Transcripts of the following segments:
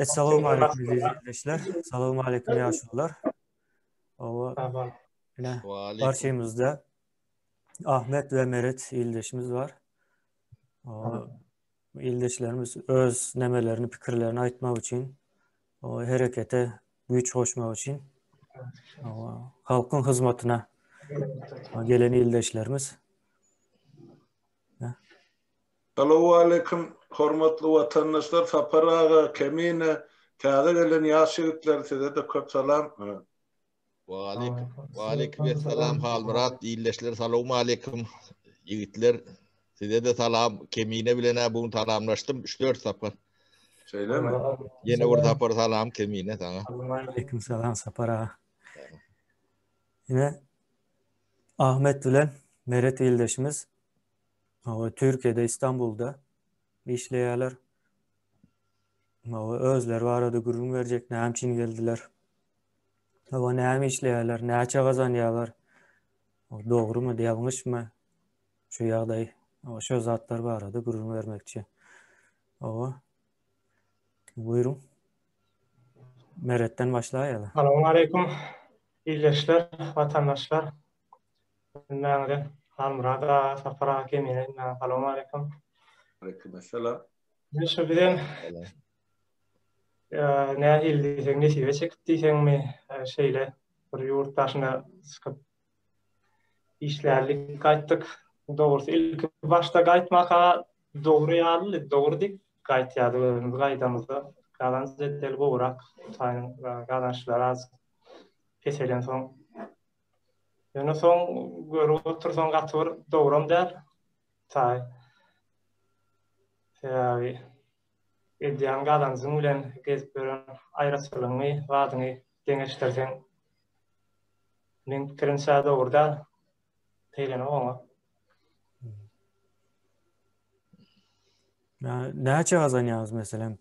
Essalawmaleýkum eziz ildeşler. Salawmaleýkum ýaşulular. Owa. Ine, garşymyzda Ahmet we Meret ildeşimiz bar. Ildeşlerimiz öz nemelerini, pikirlerini aýtmak üçin, herekete güýç goşmak üçin halkyň hyzmatyna gelen ildeşlerimiz. Salowaleýkim hormatly watandaşlar Sapar aga Kemine täze gelen ýaş ýigitler sizede köp salam. Waleýkim Waleýkim essalam Halmyrat ildeşler salowmaleýkim ýigitler sizede salam Kemine bilenä bu gün salamlaşdym 3-4 sapar. Şeýlemi? Ýene bir sapar salam Kemine saňa. Waleýkim salam Sapar aga. Ine Ahmet bilen Meret ildeşimiz Hawa, Türkiýede, Istanbulda işleýärler. Hawa, özleri barada gürrüň berjek, näme üçin geldiler? Hawa, näme işleýärler, näçe gazanýarlar? Dogrumy, ýalňyşmy? Şu ýagdaý, hawa, şu zatlar barada gürrüň bermekçi. Hawa. Buýruň. Meretden başlaýaly. Salowmaleýkum, ildeşler, watandaşlar. Hemmäňize Halmyrat aga, Sapar aga Kemine hemmäňize salowmaleýkum. Aleýkum essalam. Ine şu bizem nähili diýseň nesibe çekip diýseňmi şeýle bir ýurt daşyna çykyp işlärlik gaýtdyk. Dogrusy ilki başda gaýtmaka dogry ýalydy, dogry diýip gaýtýardyk özümiz gaýdamyzda gazanç edeli gowurak gazançlar az peselensoň Ýöne soň görüp otursaň gaty bir dogram däl. Taý. Sebäbi edýän gazanjyň bilen gezip ýören aýraçylygyňy, zadyňy deňeşdirseň meň pikirimçe dogry däl. Peýlenok oňa. Näçe gazanýaňyz meselem?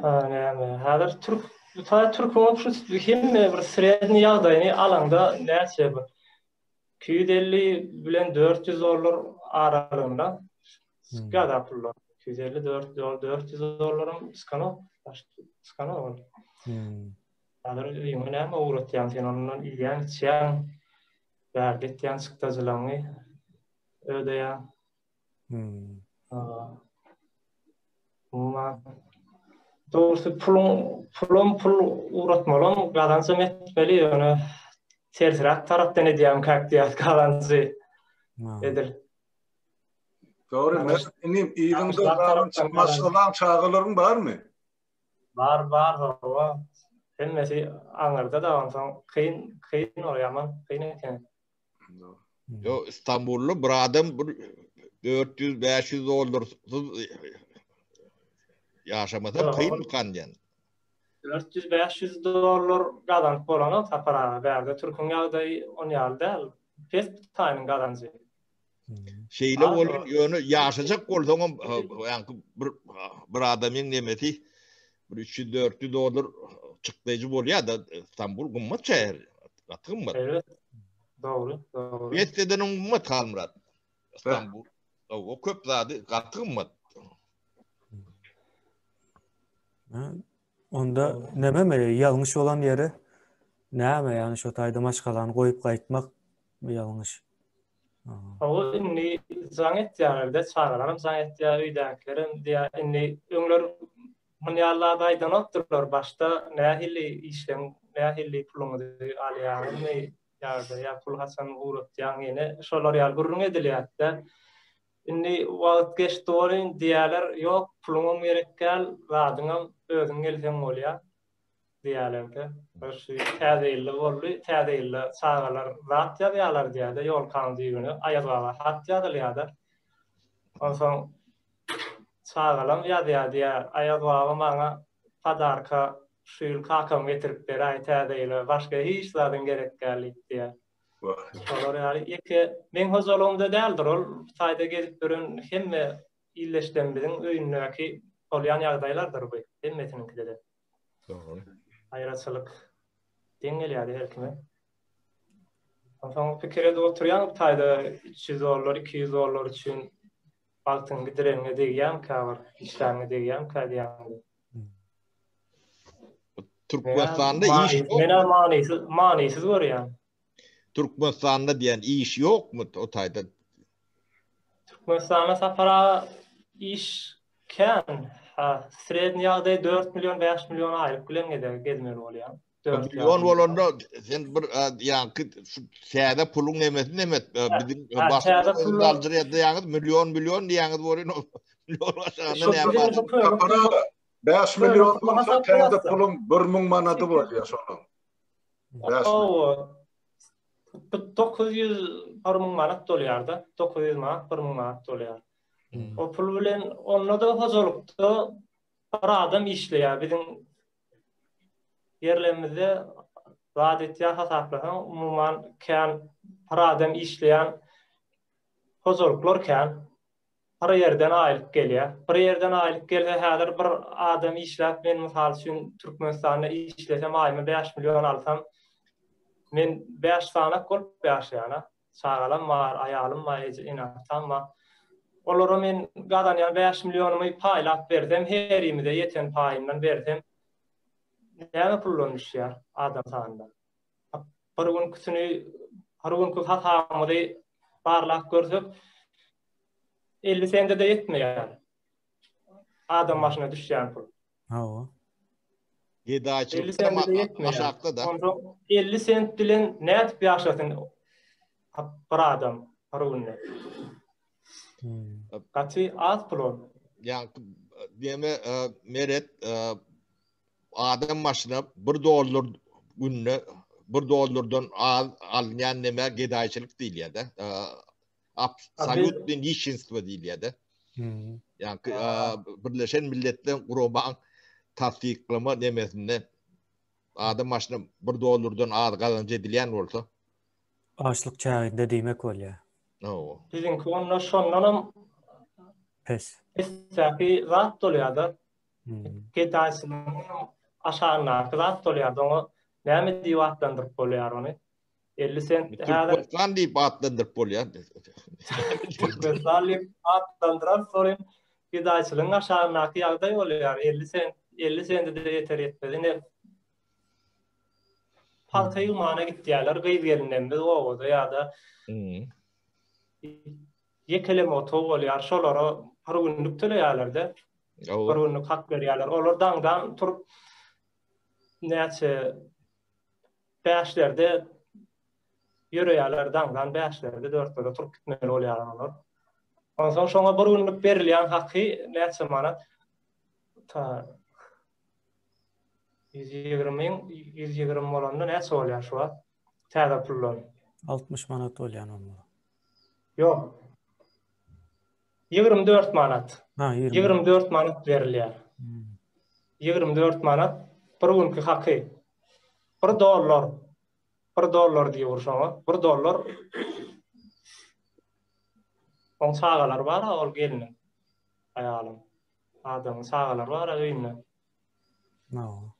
Ha, näme? Häzir türk, ta türküň şu hemme bir sredni ýagdaýyny alaňda näçe bir 250 bilen 400 dollar aralygynda çykýar pullar. 250 4 dollar 400 dollaram çykanok, çykanok ol. Hmm. Häzir öýüňe näme ugratýaň sen ondan iýýäň, içýäň, bärde etýän çykdajylaryňy ödeýäň. Hmm. Umuman, dogrusy puluň pulum pul ugratmalam, gazanjam etmeli, ýöne tersiräk tarapdan edýän käk diýýär gazanjy. Edil. Dogry, men inim yzyňda galan maşgalaň, çagalaryň barmy? Bar, bar, hawa. Hemmesi aňyrda da onsoň kyn, kyn ol ýaman, kyn eken. Yo İstanbullu bir adam bir 400-500 dollarsyz ýaşamasa kyn kan diýen. 400-500 dollar gazanyp bolanok Sapar aga bärde türküň ýagdaýy on ýaly däl. Pes taýynyň gazanjy. Şeýle bolun ýöne ýaşajak bolsaňam ýaňky bir bir adamyň nemesi bir 300-400 dollar çykdaýjy bolýar da İstanbul gymmat şäher. Gaty gymmat. Evet. Dogry, dogry. Ýetdeden gymmat Halmyrat. İstanbul. O köp zady gaty gymmat. Onda nämemi ýalňyş bolan ýeri näme ýagny şo taýda maşgalany goýup gaýtmak ýalňyş. Hawa indi jaň etýärler-de çagalaram jaň etýär öýdäkilerem diýýär indi öňler muny ýaly zat aýdanokdylar başda nähili işleň nähili puluňyzy alýaňyzmy ýa-da ýa pul haçan ugratýaň ýene şolar ýaly gürrüň edilýärdi-de Indi wagt geçdi welin diýýärler, ýok, puluňam gerek däl, zadyňam, özüň gelseň bolýar diýýärler-de. Bir şu täze ýylda boldy, täze ýylda çagalar zat ýazýarlar diýýär-de, ýolkaň düýbüne Aýaz baba hat ýazylýar-da. Onsoň çagalam ýazýar diýýär, Aýaz baba maňa podarka şu ýyl kakam getirip beräý täze ýyla, başga hiç zadyň gerek däl diýip diýýär. Şolar ýaly ýeke meň hojalygymda däldir ol, bu taýda gezip ýören hemme ildeşlerimiziň öýündäki bolýan ýagdaýlardyr bu, hemmesiniňkide-de. Dogry. Aýraçylyk deň gelýärdi her kime. Onsoň pikir edip oturýaň bu taýda 300 dollar, 200 dollar üçin. Wagtyňy gidireniňe degýärmikä bir, işläniňe degýärmikä diýýäň. Türkmenistanda iş ýok. Men-ä manysyz, manysyz görýän. Türkmenistanda diýen iş ýokmy o taýda? Türkmenistanda Sapar aga iş kän. Ha, sredniý ýagdaý 4 million, 5 million aýlyk bilen gezmeli bolýar. Million bolanda sen bir ýaňky şu täze puluň nemesi neme biziň başda aljyraýaňyz million million diýýäňiz bolýan million aşagynda näme bar? 5 million bolsa täze puluň 1000 manady bolýar şonuň. Hawa. 900 1000 manat bolýar-da. 900 manat 1000 manat bolýar. O pul bilen onda-da hojalykda bir adam işleýär. Biziň ýerlerimizde zat etýär hasaplasaň, umuman kän bir adam işleýän hojalyklar kän. Bir ýerden aýlyk gelýär. Bir ýerden aýlyk gelse häzir bir adam işläp men mysal üçin Türkmenistanda işlesem aýyma 5 million alsam men 5 sanak bolup ýaşaýan-a. Çagalam bar, aýalym bar, eje, ene-atam bar. Olara men gazanýan 5 millionymy paýlap bersem, herimize ýeten paýyndan bersem näme puldan düşýär adam sanyna? Bir günküsini, bir günki hasabymyzy barlap görsek, 50 sende-de ýetmeýär. Adam başyna düşýän pul. Hawa. Gedaýçylyk aşakda-da. Onsoň 50 sent bilen nädip ýaşasyn bir adam bir günde? Gaty az pul ol. Ýaňky diýme Meret adam başyna bir dollar günde bir dollardan az alynýan neme gedaýçylyk diýilýär-de. Absolýutnyý nişenstwo diýilýär-de. Ýaňky Birleşen Milletler Guramaň tassyklama nemesinde adam başyna bir dollardan az gazanç edilýän bolsa. Açlyk çäginde diýmek bolýar. Hawa. Biziňki onda şondanam pes. Pesdäki zat bolýar-da. Gedaýçylygyň aşagyndaky zat bolýar-da, oňa näme diýip atlandyryp bolýar ony? 50 sent häzir Türkmenistan diýip atlandyryp bolýar. Türkmenistan diýip atlandyrar soň gedaýçylygyň aşagyndaky ýagdaý bolýar. 50 sent, 50 sende-de ýeter ýetmez. Ine pagta ýygmana gitýärler gyz-gelinlerimiz obada ýa-da ýekeleme otag bolýar, şolara bir günlük töleýärler-de. Bir günlük hak berýärler. Olar daňdan turup näçe bäşlerde ýöreýärler, daňdan bäşlerde, dörtlerde turup gitmeli bolýarlar olar. Onsoň şoňa bir günlük berilýän haky näçe manat? Ta 120 120 bolanda näçe bolýar şu wagt? Täze puldan. 60 manat bolýan onda. Ýok. 24 manat. Ha, 24 manat berilýär. 24 manat bir günki haky. 1 dollar. 1 dollar diýip şoňa. 1 dollar. Oň çagalary bar ol gelniň. Aýalyň. Adamyň çagalary bar öýünde. No.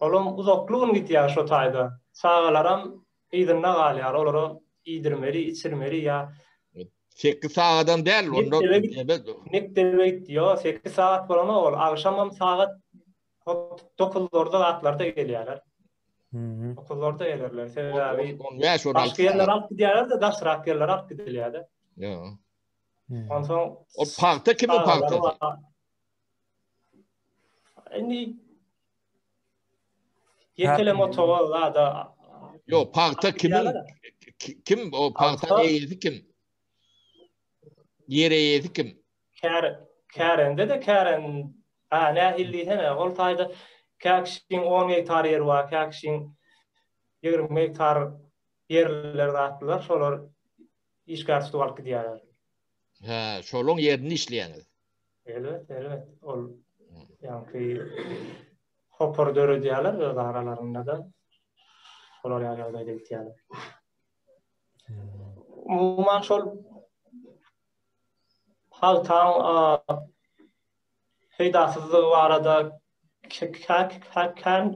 Olam uzakly gün gidýär şo taýda. Çagalaram yzynda galýar. Olara iýdirmeli, içirmeli ýa 8 sagadam däl onda. Mekdebe gitdi. Ýok, 8 sagat bolanok ol. Agşamam sagat 9-larda zatlarda gelýärler. 9-larda gelerler. Sebäbi 15-16 başga ýerlere alyp gidýärler-de, daşrak ýerlere alyp gidilýär-de. Ýok. Onsoň O pagta kimiň pagtasy? Indi Ýekelem otaga zada. Ýok, pagta kimiň? Kim o pagta eýesi kim? Ýer eýesi kim? Kär kärende de kären ha nähili diýsene, ol taýda kä kişiň 10 gektar ýeri bar, kä kişiň 20 gektar ýerler zatlylar, şolar işgär tutup alyp gidýärler. Hä, şolaň ýerinde işleýäňiz. Elbet, elbet. Ol ýaňky topar döredýärler öz aralarynda-da. Şolar ýaly ýagdaýda gitýärler. Umuman şol pagtaň peýdasyzlygy barada kän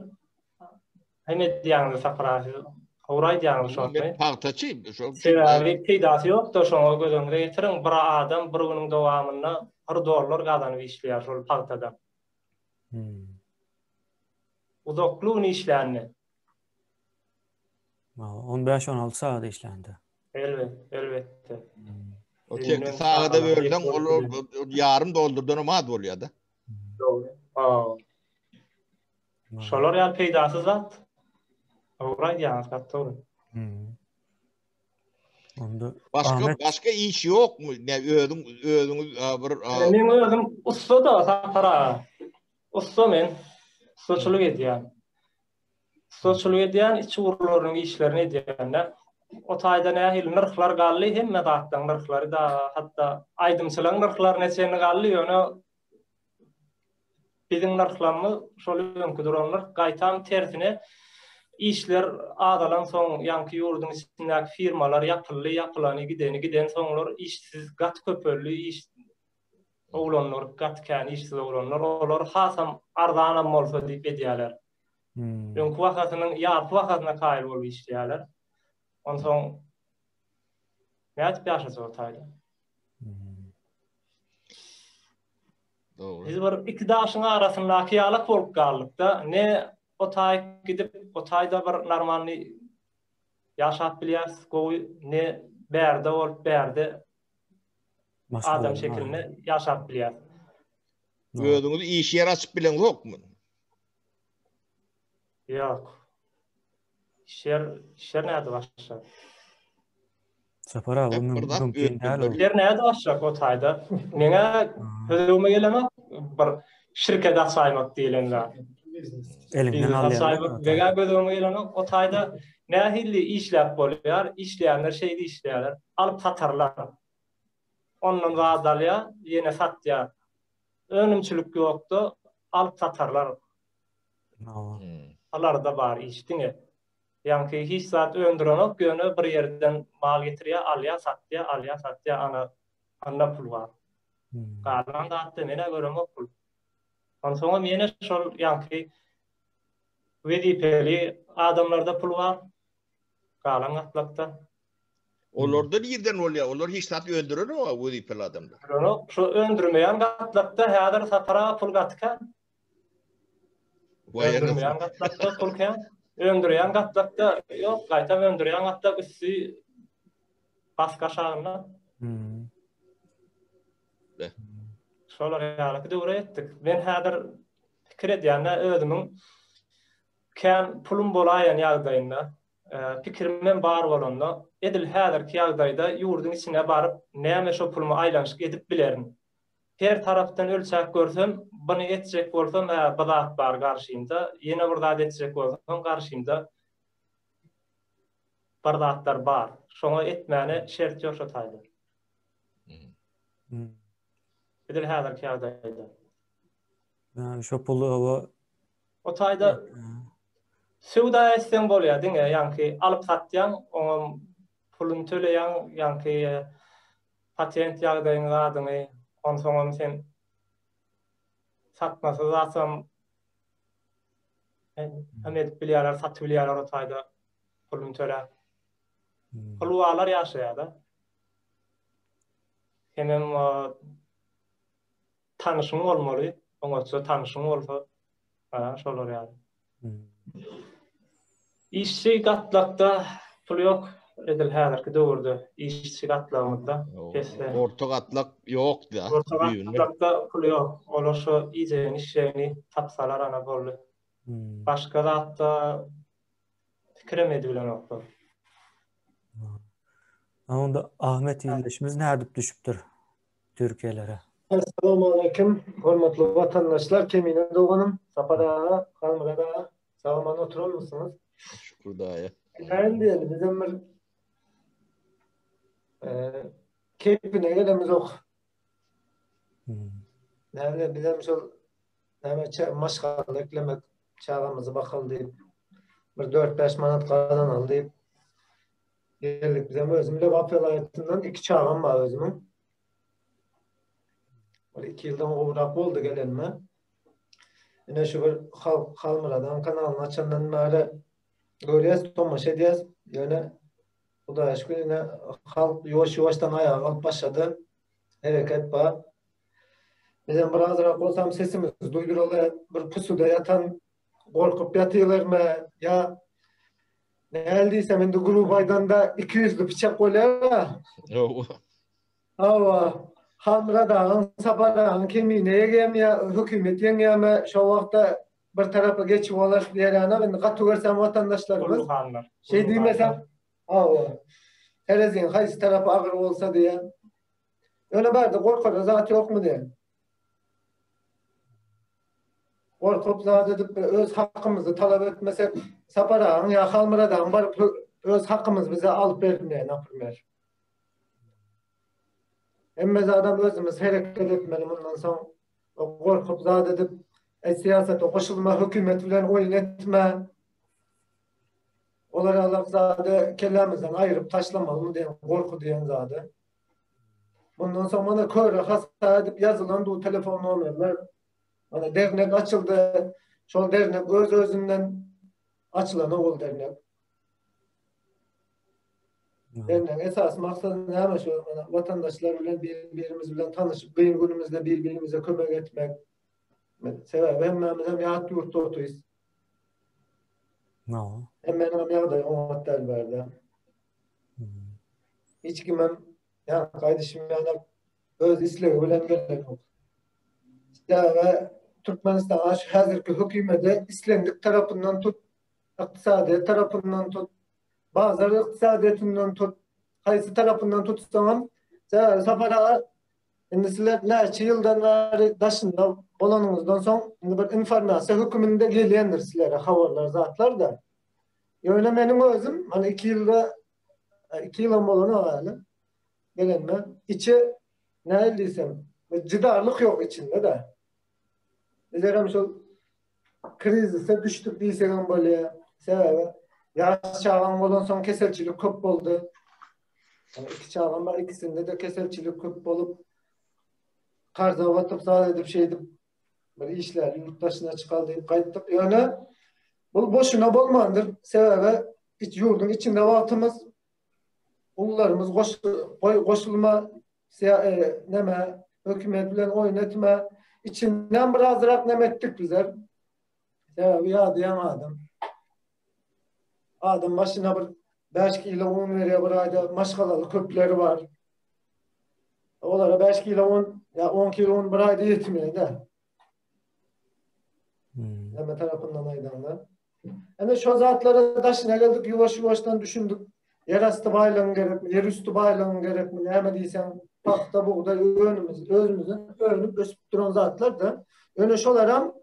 hem edýäňiz Sapar aga siz. Dogry aýdýaňyz şony. Men pagtaçy. Sebäbi peýdasy ýok-da şoňa göz öňüne getiriň, bir adam bir günüň dowamynda bir dollar gazanyp işleýär şol pagtadan. Uzakly gün işlände. 15-16 sagat işlände. Elbet, elbetde. O tek sagada bölseň, ol ýarym dollardan hem az bolýar-da. Dogry. Şolar ýaly peýdasyz zat. Dogry aýdýaňyz, gaty dogry. Onda başga başga iş ýokmy? Ne özüň özüňiz bir Men özüm ussa da Sapar aga. Ussa men. Ussaçylyk edýän. Ussaçylyk edýän, iç ugurlarynyň işlerini edýän-de. O taýda nähili nyrhlar galdy, hemme zatlaryň nyrhlary da, hatda aýdymçylaryň nyrhlaryna çenli galdy, ýöne Biziň nyrhlarymyz şol öňki duran nyrh, gaýtam tersine işler azalansoň, ýaňky ýurduň içindäki firmalar ýapyldy, ýapylany gideni gidensoňlar işsiz gaty köpeldi, iş oglanlar gaty kän işsiz oglanlar, olar hasam arzanam bolsa diýip edýärler. Öňki bahasynyň ýarpy bahasyna kaýyl bolup işleýärler. Onsoň nädip ýaşajak o taýda? Dogry. Biz bir iki daşyň arasyndaky ýalak bolup galdykda, ne o taýyk gidip, o taýda bir normalny ýaşap bilýäris gowy, ne bärde bolup bärde adam şekilinde ýaşap bilýäris. Özüňiz iş ýer açyp bileňzokmy? Ýok. Şer, şer näde başlar? Sapar abi mümkin däl ol. Şer näde başlar o taýda? Meňe hödügime gelenok bir şirket açaýmak diýlen zat. Eliňden alýar. Meňe gözüme gelenok o taýda nähili işläp bolýar? Işleýänler şeýle işleýärler. Alyp satarlar. Ondan zat alýar, ýene satýar. Önümçilik ýokda alyp satarlar. Alarda bar iş diňe. Ýaňky hiç zat öndürenok ýöne bir ýerden mal getirýär alýar satýar alýar satýar ana anda pul bar. Galan zatda menä göremok pul. Onsoňam ýene şol ýaňky wezipeli adamlarda pul bar. Galan gatlakda. Olarda nirden bolýar? Olar hiç zat öndürenok wezipeli adamlar. Öndürenok. Şu öndürmeýän gatlakda häzir Sapar aga pul gaty kän. Öndürmeýän gatlakda pul kän. Öndürýän gatlakda ýok, gaýtam öndürýän gatlak üsti baska aşagynda. Hmm. Şolar ýaly döwre ýetdik. Men häzir pikir edýän-de özümiň kän pulum bolaýan ýagdaýynda, e, pikirimem bar bolanda, edil häzirki ýagdaýda ýurduň içine baryp, näme şo pulumy aýlanyşyk edip bilerin. Her tarapdan ölçäp görsem, buny etjek bolsam, hä, bu zat bar garşymda, ýene bir zat etjek bolsam, garşymda bir zatlar bar. Şoňa etmäne şert ýok şo taýda. Edil häzirki ýagdaýda. Ýa, şo puly oba O taýda söwda etseň bolýar diňe, ýaňky alyp satýaň, oňam puluny töleýäň, ýaňky patent ýagdaýyň zadyňy, onsoňam sen satmasyz zatsam hem edip bilýärler, satyp bilýärler o taýda puluny töläp. Pul barlar ýaşaýar-da. Hemem tanyşyň bolmaly, oňatja tanyşyň bolsa, şolar ýaly. Işçi gatlakda pul ýok edil häzirki döwürde işçi gatlagymyzda pesde. Orta gatlak ýok-da. Orta gatlakda pul ýok. Olar şo iýjegini içjegini tapsalar ana boldy. Başga zatda pikirem edibilenoklar. Onda Ahmet ildeşimiz nädip düşüpdir Türkiýelere? Assalamualeýkum, hormatly watandaşlar, Kemine doganym, Sapar aga, Halmyrat aga, sag-aman oturanmysyňyz? Şükür daýy. Näme diýeli, bizem bir keýpine gelemizok. Näme bizem şol näme maşgala eklemek, çagamyzy bakaly diýip, bir 4-5 manat gazanaly diýip geldik. Bizem özüm Lebap welaýatyndan iki çagam bar özümiň. Bir iki ýyldan gowrak boldy gelenime. Ine şu bir Halk Halmyradan kanalyny açandan bäri görýäs, tomaşa edýäs. Ýöne Hudaýa şükür ine halk ýuwaş-ýuwaşdan aýaga galyp başlady. Hereket bar. Bizem bir azrak bolsam sesimizi duýduraly, bir pusuda ýatan gorkup ýatylarmy ýa näl diýsem indi grup aýdanda 200-li pyçak bolýar. Hawa, Halmyrat agaň, Sapar agaň kemine ýegýärmi ýa hökümet ýeňýärmi, şo wagtda bir tarapa geçip olar diýerýänok, indi gaty görsem watandaşlarymyz şeý diýmesem, hawa, tereziň haýsy tarapy agyr bolsa diýýän. Ýöne bärde gorkara zat ýokmy diýen. Gorkup zat edip öz hakymyzy talap etmesek, Sapar agaň ýa Halmyrat agaň baryp öz hakymyzy bize alyp bermeýär, naprimer. Hemme zadam özümiz hereket etmeli mundan soň. Gorkup zat edip, e, syýasata goşulma, hökümet bilen oýun etme. Olar alak zady kellämizden aýryp taşlamalymy diýen gorky diýen zady. Mundan soň mana köre hasa edip ýazylan du telefon nomerler. Mana dernek açyldy. Şol dernek öz-özünden açylan ogul dernek. Dernegiň esasy maksady näme şu mana watandaşlar bilen bir-birimiz bilen tanyşyp kyn günümizde bir-birimize kömek etmek. Sebäbi hemmämiz hem ýat ýurtda otyrys. No. Hemmäniň hem ýagdaýy oňat däl bärde. Hiç kimem ýa gaýdyşym ýaly öz islegi bilen gelenok. Sebäbi Türkmenistana şu häzirki hökümede islendik tarapyndan tut, ykdysadyýet tarapyndan tut, bazar ykdysadyýetinden tut, haýsy tarapyndan tutsaňam, Sapar aga, indi sizler näçe ýyldan bäri daşynda bolanyňyzdan soň, indi bir informasiýa höküminde gelýändir sizlere habarlar, zatlar-da. Ýöne meniň özüm, hani 2 ýylda, 2 ýylam bolanok häli, gelenime, içi, nähili diýsem, jydarlyk ýok içinde-de. Bizlerem şol krizise düşdük diýsegem bolýar. Sebäbi ýaş çagaň bolansoň keselçilik köp boldy. Yani iki çagam bar, ikisinde de keselçilik köp bolup karza batyp, zat edip, şey edip bir işler ýurt daşyna çykaly diýip gaýtdyk. Ýöne bu boşuna bolmandyr. Sebäbi iç ýurduň içinde wagtymyz ulularymyz goş, goşulma e, neme hökümet bilen oýun etme. İçinden birazrak neme etdik bizler. Sebäbi ýadaýan adam. Adam başyna bir 5 kilo un berýär bir aýda maşgalaly köpleri bar. Olara 5 kilo un ýa 10 kilo un bir aýda ýetmeýär-de. Hmm. Näme tarapyndan aýdanda. Ene şo zatlara daşyna geldik, ýuwaş-ýuwaşdan düşündik. Ýer asty baýlygyň gerekmi, ýer üsti baýlygyň gerekmi, näme diýseň, pagta, bugdaý önümiz, özümizden önüp ösüp duran zatlar-da. Ýöne şolaram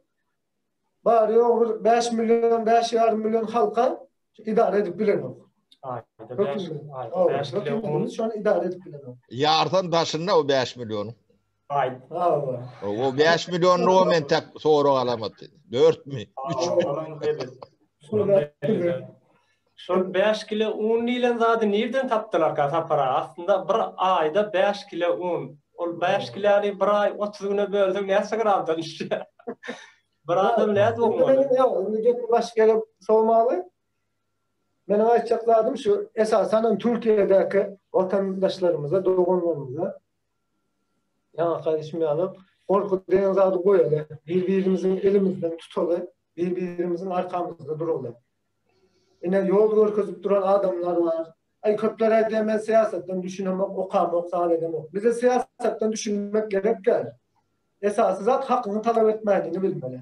Bary ýogy bir 5 million, 5,5 million halka idare edip bilenok. Aýda 5, aýda 5 million. Şony idare edip bilenok. Ýardan daşynda o 5 million. Aý. O 5 million o men tek sorag alamat. 4 mi? 3 mi? Şol 5 kilo un diýlen zady nirden tapdylarka Sapar aga? Aslynda bir aýda 5 kilo un. Ol 5 kilony bir aý 30 güne bölseň näçe gramdan düşýär? Bir adam nädip oňmaly? Ýok, indi gep başga ýere sowmaly. Meniň aýtjak zadym şu, esasanam Türkiýedäki watandaşlarymyza, doganlarymyza ýaňy aýdyşym ýaly, gorky diýen zady goýaly, bir-birimiziň elimizden tutaly, bir-birimiziň arkamyzda duraly. Ine ýol görkezip duran adamlar bar. Aý köpler aýdýar men syýasatdan düşünemok, okamok, zat edemok. Bize syýasatdan düşünmek gerek däl. Esasy zat hakyňy talap etmänini bilmeli.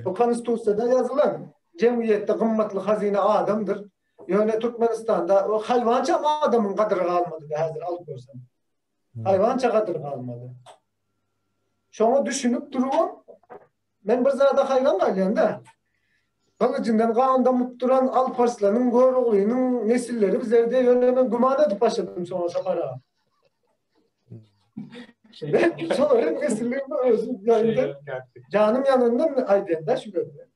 Bu konstitusiýada ýazylan jemgyýetde gymmatly hazyna adamdyr. Ýöne Türkmenistanda o haýwança adamyň gadyry galmady häzir alyp görseň. Haýwança gadyry galmady. Şoňa düşünip durubam Men bir zada haýran galýan-da. Gylyjyndan gan damyp duran Alparslanyň, Göroglynyň nesilleri bizlerde ýöne men güman edip başladym şoňa Sapar aga. Ben şolaryň nesillerine özüm ýanynda janym ýanyndan aýdýan-da şu sözü.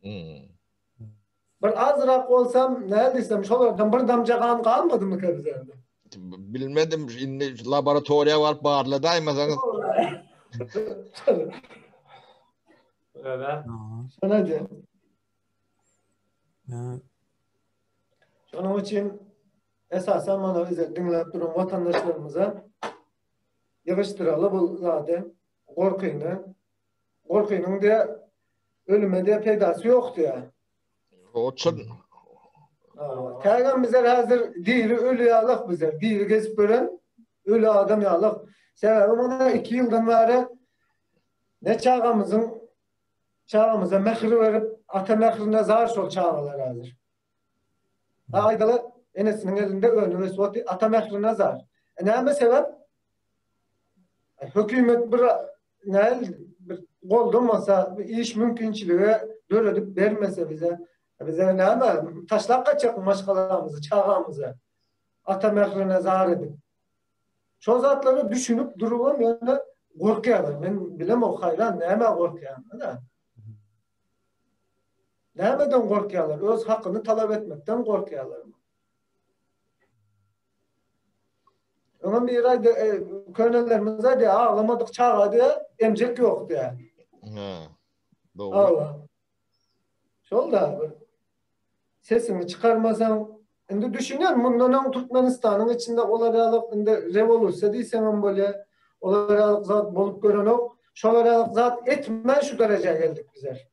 Bir azrak bolsam, näl diýsem, şolardan bir damja gan galmadymyka bizlerde? Bilmedim, indi laboratoriýa baryp barladaýmasaňyz. Öyle. Şona diýen. Şonuň üçin esasan mana bize diňläp duran watandaşlarymyza ýygyşdyraly bu zady, gorkyny. Gorkynyň diýe ölüme diýe peýdasy ýok diýe. O çyn. Tägem bizler häzir diri öli ýalyk bizler, diri gezip gören öli adam ýalyk. Sebäbi mana 2 ýyldan bäri ne çagamyzyň çagamyza mähir berip, ata mährine zar şol çagalar häzir. Ha aýdaly enesiniň elinde önüp ösüp otyr, ata mährine zar. E näme sebäp? Hökümet bir näl bir goldamasa, bir iş mümkinçiligi döredip bermese bize, bize näme taşlap gaçjak maşgalamyzy, çagamyzy ata mährine zar edip. Şol zatlara düşünip durubam ýöne gorkýarlar. Men bilemok haýran nämä gorkýanyny da. Nämeden gorkýarlar? Öz hakyny talap etmekden gorkýarlarmy? Öňem bir aýdy, e, könelerimiz aýdy, aglamadyk çaga diýe, emjek ýok diýe. Hä. Dogry. Şol da bir sesiňi çykarmasaň, indi düşünýän, mundan öň Türkmenistanyň içinde olar ýaly indi rewolýusiýa diýseňem bolýar, olar ýaly zat bolup görenok, şolar ýaly zat etmän şu derejä geldik bizler.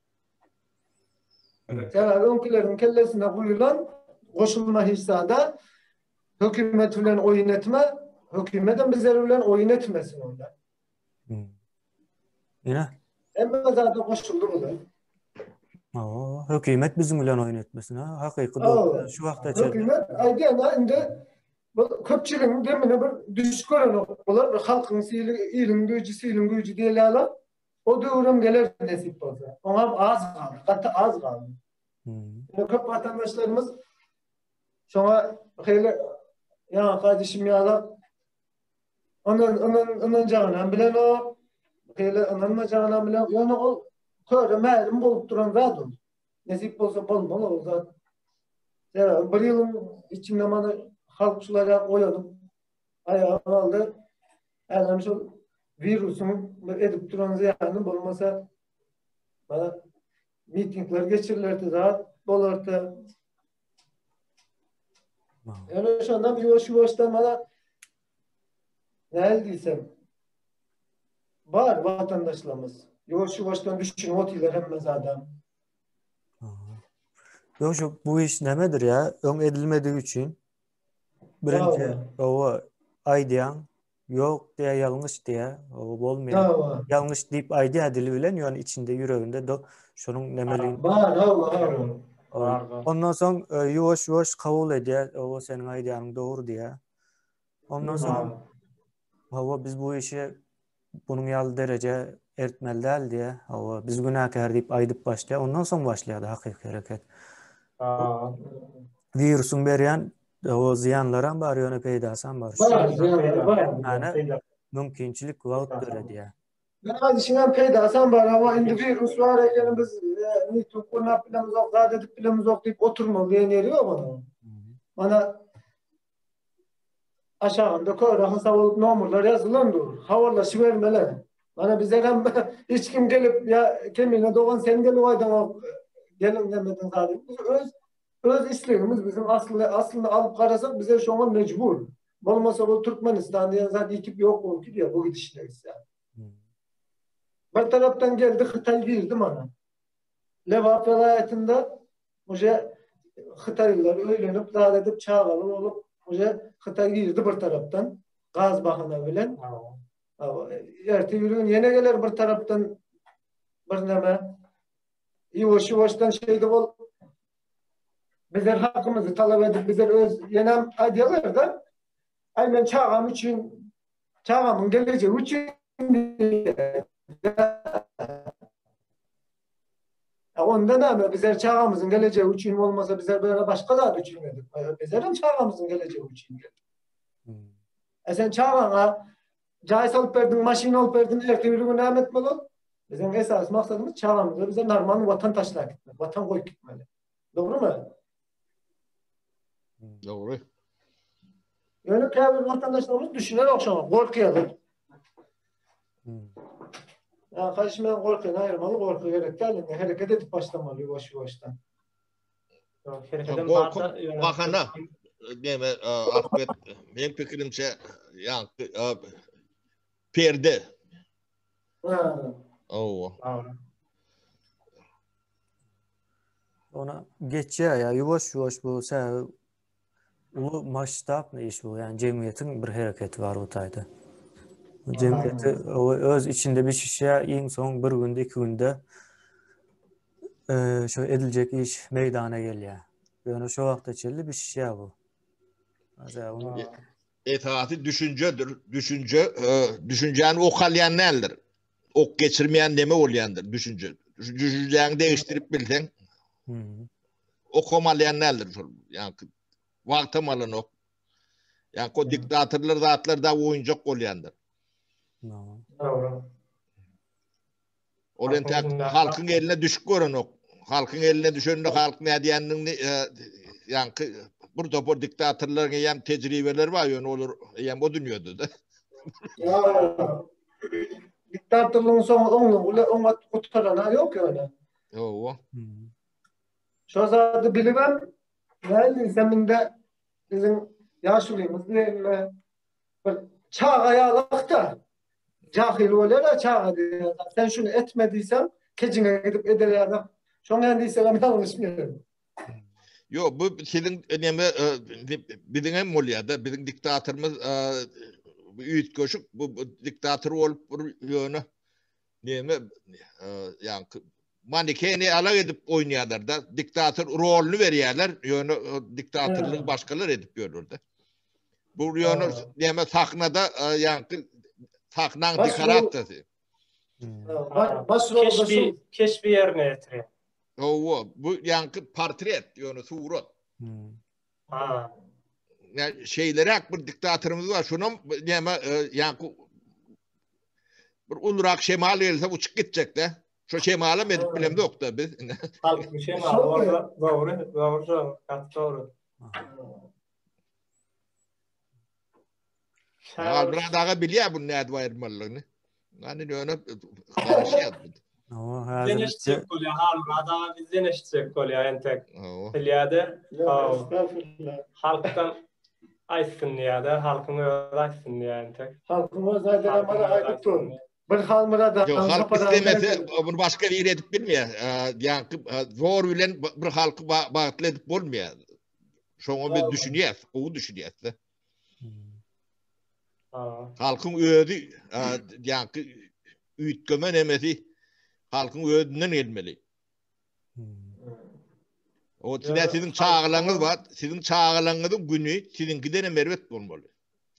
Sebäbi öňküleriň kellesine guýulan goşulma hiç zada, hökümet bilen oýun etme, hökümetem bizler bilen oýun etmesin onda. Ine. Hemme zada goşuldy bular. Oo, hökümet biziň bilen oýun etmesin ha, hakyky dogry. Şu wagta çenli. Hökümet aýdýan ha indi bu köpçüligiň demine bir düş görenok. Bular bir halkyň sili, iliň güýji, siliň güýji diýilýärler. O döwrem geler nesip bolsa. Oňam az galdy, gaty az galdy. Hmm. Köp watandaşlarymyz şoňa hili ýa gaýdyşym ýaly Ynan, ynan, ynanjagynam bilenok, beýle ynanmajagynam bilenok. Ýöne ol köre mälim bolup duran zat ol. Nesip bolsa bolmaly ol zat. Sebäbi bir ýylyň içinde mana halk şulara oýanyp aýaga galdy. Hälem şol wirusyň bir edip duran zyýany bolmasa mana mitingler geçirilerdi, zat bolardy. Ýöne şondan ýuwaş-ýuwaşdan mana näl diýsem bar watandaşlarymyz. Ýuwaş-ýuwaşdan düşünip otyrlar hemme zada. Ýok şu bu iş nämedir ýa? Öň edilmedigi üçin birinji owa aýdýaň Ýok diýä ýalňyş diýä. O bolmaýar. Ýalňyş diýip aýdýar dili bilen, ýöne içinde ýüreginde do şonuň nemeligini. Bar, hawa, hawa. Ondan soň e, ýuwaş-ýuwaş kabul edýär. O seniň aýdýanyň dogry diýä. Ondan soň hawa biz bu işi bunuň ýaly dereje ertmeli däl diýä. Hawa biz günäkär diýip aýdyp başlaýar. Ondan soň başlaýar hakyky hereket. Wirusyň berýän O zyýanlaram bar, ýöne peýdasam bar. Bar, zyýanlary bar. Ýani mümkinçilik wagt döredýär. Ýa peýdasam bar, amma indi wirus bar ekeni biz miting gurnap bilemizok, zat edip bilemizok diýip oturmaly diýen ýeri ýok onuň. Mana aşagynda köre hasap bolup nomerler ýazylan dur. Habarlaşybermeli. Mana bize hem hiç kim gelip ýa Kemine dogan sen gelip aýdaňok geliň demediň zady. Biz öz Öz islegimiz biziň asly aslynda alyp garasak bize şoňa mejbur. Bolmasa bu Türkmenistan diýen zat ýitip ýok bolup gidýär bu gidişle gitse. Bir tarapdan geldi Hytaý girdi mana. Lebap welaýatynda uje Hytaýlylar öýlenip zat edip çagaly bolup uje Hytaý girdi bir tarapdan gaz bahana bilen. Erte bir gün ýene geler bir tarapdan bir neme. Ýuwaş-ýuwaşdan şeýdip ol bizler hakymyzy talap edip bizler öz ýenem aýdýarlar-da aý men çagam üçin çagamyň gelejegi üçin Onda näme bizler çagamyzyň gelejegi üçin bolmasa bizler böyle başga zat üçin geldik. Bizler hem çagamyzyň gelejegi üçin geldik. Hmm. E sen çagaňa Jaý salyp berdiň, maşyn alyp berdiň, ertir bir gün näme etmeli ol? Biziň esasy maksadymyz çagamyza bize normal watan taşlap gitmek, watan goýup gitmeli. Dogrumy? Dogry. Ýöne käbir watandaşlarymyz düşünenok şoňa, gorkýarlar. Hmm. Ya kardeşim ben gorkyny aýyrmaly, gorky gerek däl, indi hereket edip başlamaly ýuwaş-ýuwaşdan. Herekedem bar-da, ýöne bahana näme Ahmet, meň pikirimçe ýaňky perde. Hawa. Ona geçýär ýa ýuwaş-ýuwaş bu sebäbi uly masştabny iş bu. Ýani jemgyýetiň bir hereketi bar bu taýda. Bu jemgyýeti öz içinde bişişýär, iň soň bir günde, iki günde şu ediljek iş meýdana gelýär. Ýöne şo wagta çenli bişişýär bu. Esasy düşünjedir. Düşünje, düşünjäni ok alýan däldir. Ok geçirmeýän neme bolýandyr düşünje. Düşünjäňi degişdirip bilseň, okam alýan däldir şol. Ýa-ni wagtam alanok. Ýa-ni o diktatorlar zatlar da oýunjak bolýandyr. Dogry. Ol entek halkyň eline düşüp görenok. Halkyň eline düşende halk nädýändigini e, ýaňky bir topar diktatorlaryň eýýäm tejribeleri bar, ýöne olar eýýäm o dünýede-de. Ýa diktatorlygyň soňy oňly bile oňat gutarana ýok ýöne. Hawa. Şo zady bilibem näme diýsem indi biziň ýaşulymyz diýenme bir çaga ýalak-da. Jahyl bolýar-a çaga diýen zat. Sen şuny etme diýseň, kejiňe gidip eder ýaly. Şoň ýaly diýsegem ýalňyşmaýaryn. Ýok, bu siziň neme biziň hem bolýar-da, biziň diktatorymyz üýtgeşik bu diktator bolup bir ýöne neme ýaňky manikeni alak edip oýnaýarlar-da, diktator roluny berýärler, ýöne diktatorlygy başgalar edip ýörler-de. Bu ýöne näme sahnada ýaňky sahnaň dekorasiýasy. Baş rolda şu keşbi ýerine ýetirýär. Hawa, bu ýaňky portret, ýöne surat. Ha. Ýa şeýleräk bir diktatorymyz bar, şonam näme ýaňky bir ulurak şemal gelse uçup gitjek-de. Şo şemalam edip bilemzok-da biz. Halkyň şemaly bolsa dogry, dogry şo, gaty dogry. Halmyrat aga bilýär bunu nädip aýyrmalydygyny. Ýani ýöne garaşýar. Hawa, häzir Bizden eşitjek bolýar, Halmyrat aga bizden eşitjek bolýar entek. Bilýär-de. Halkdan aýtsyn diýýär-de, halkyň özi aýtsyn diýýär entek. Halkyň özi aýdar, mana aýdyp dur. Bir Halmyrat aga Ýok, halk islemese, bunu başga biri edip bilmeýär. Ýaňky zor bilen bir halky bagtly edip bolmaýar. Şoňa biz düşünýäs, gowy düşünýäs-de. Halkyň özi ýaňky üýtgeme nemesi halkyň özünden gelmeli. O size siziň çagalaryňyz bar, siziň çagalaryňyzyň güni siziňkiden hem erbet bolmaly.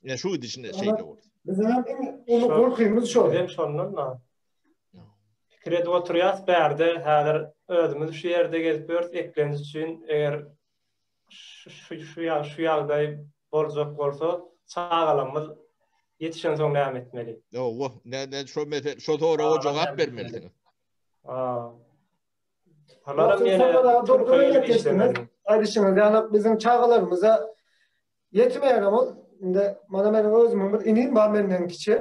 Ýa şu gidişinde şeýle bolsa. Biziň hem iň uly gorkymyz şol. Bizem şondan da. Pikir edip oturýas bärde häzir özümiz şu ýerde gezip ýörüs eklenç üçin eger şu şu şu ýagdaý boljak bolsa çagalarymyz ýetişensoň näme etmeli? Ýowa, ne ne şo mesele şo soraga jogap bermelisiňiz. Ha. Olaram ýene dogry aýdyşyňyz ýaly biziň çagalarymyza ýetmeýärem ol. Indi mana meniň özümiň bir inim bar menden kiçi.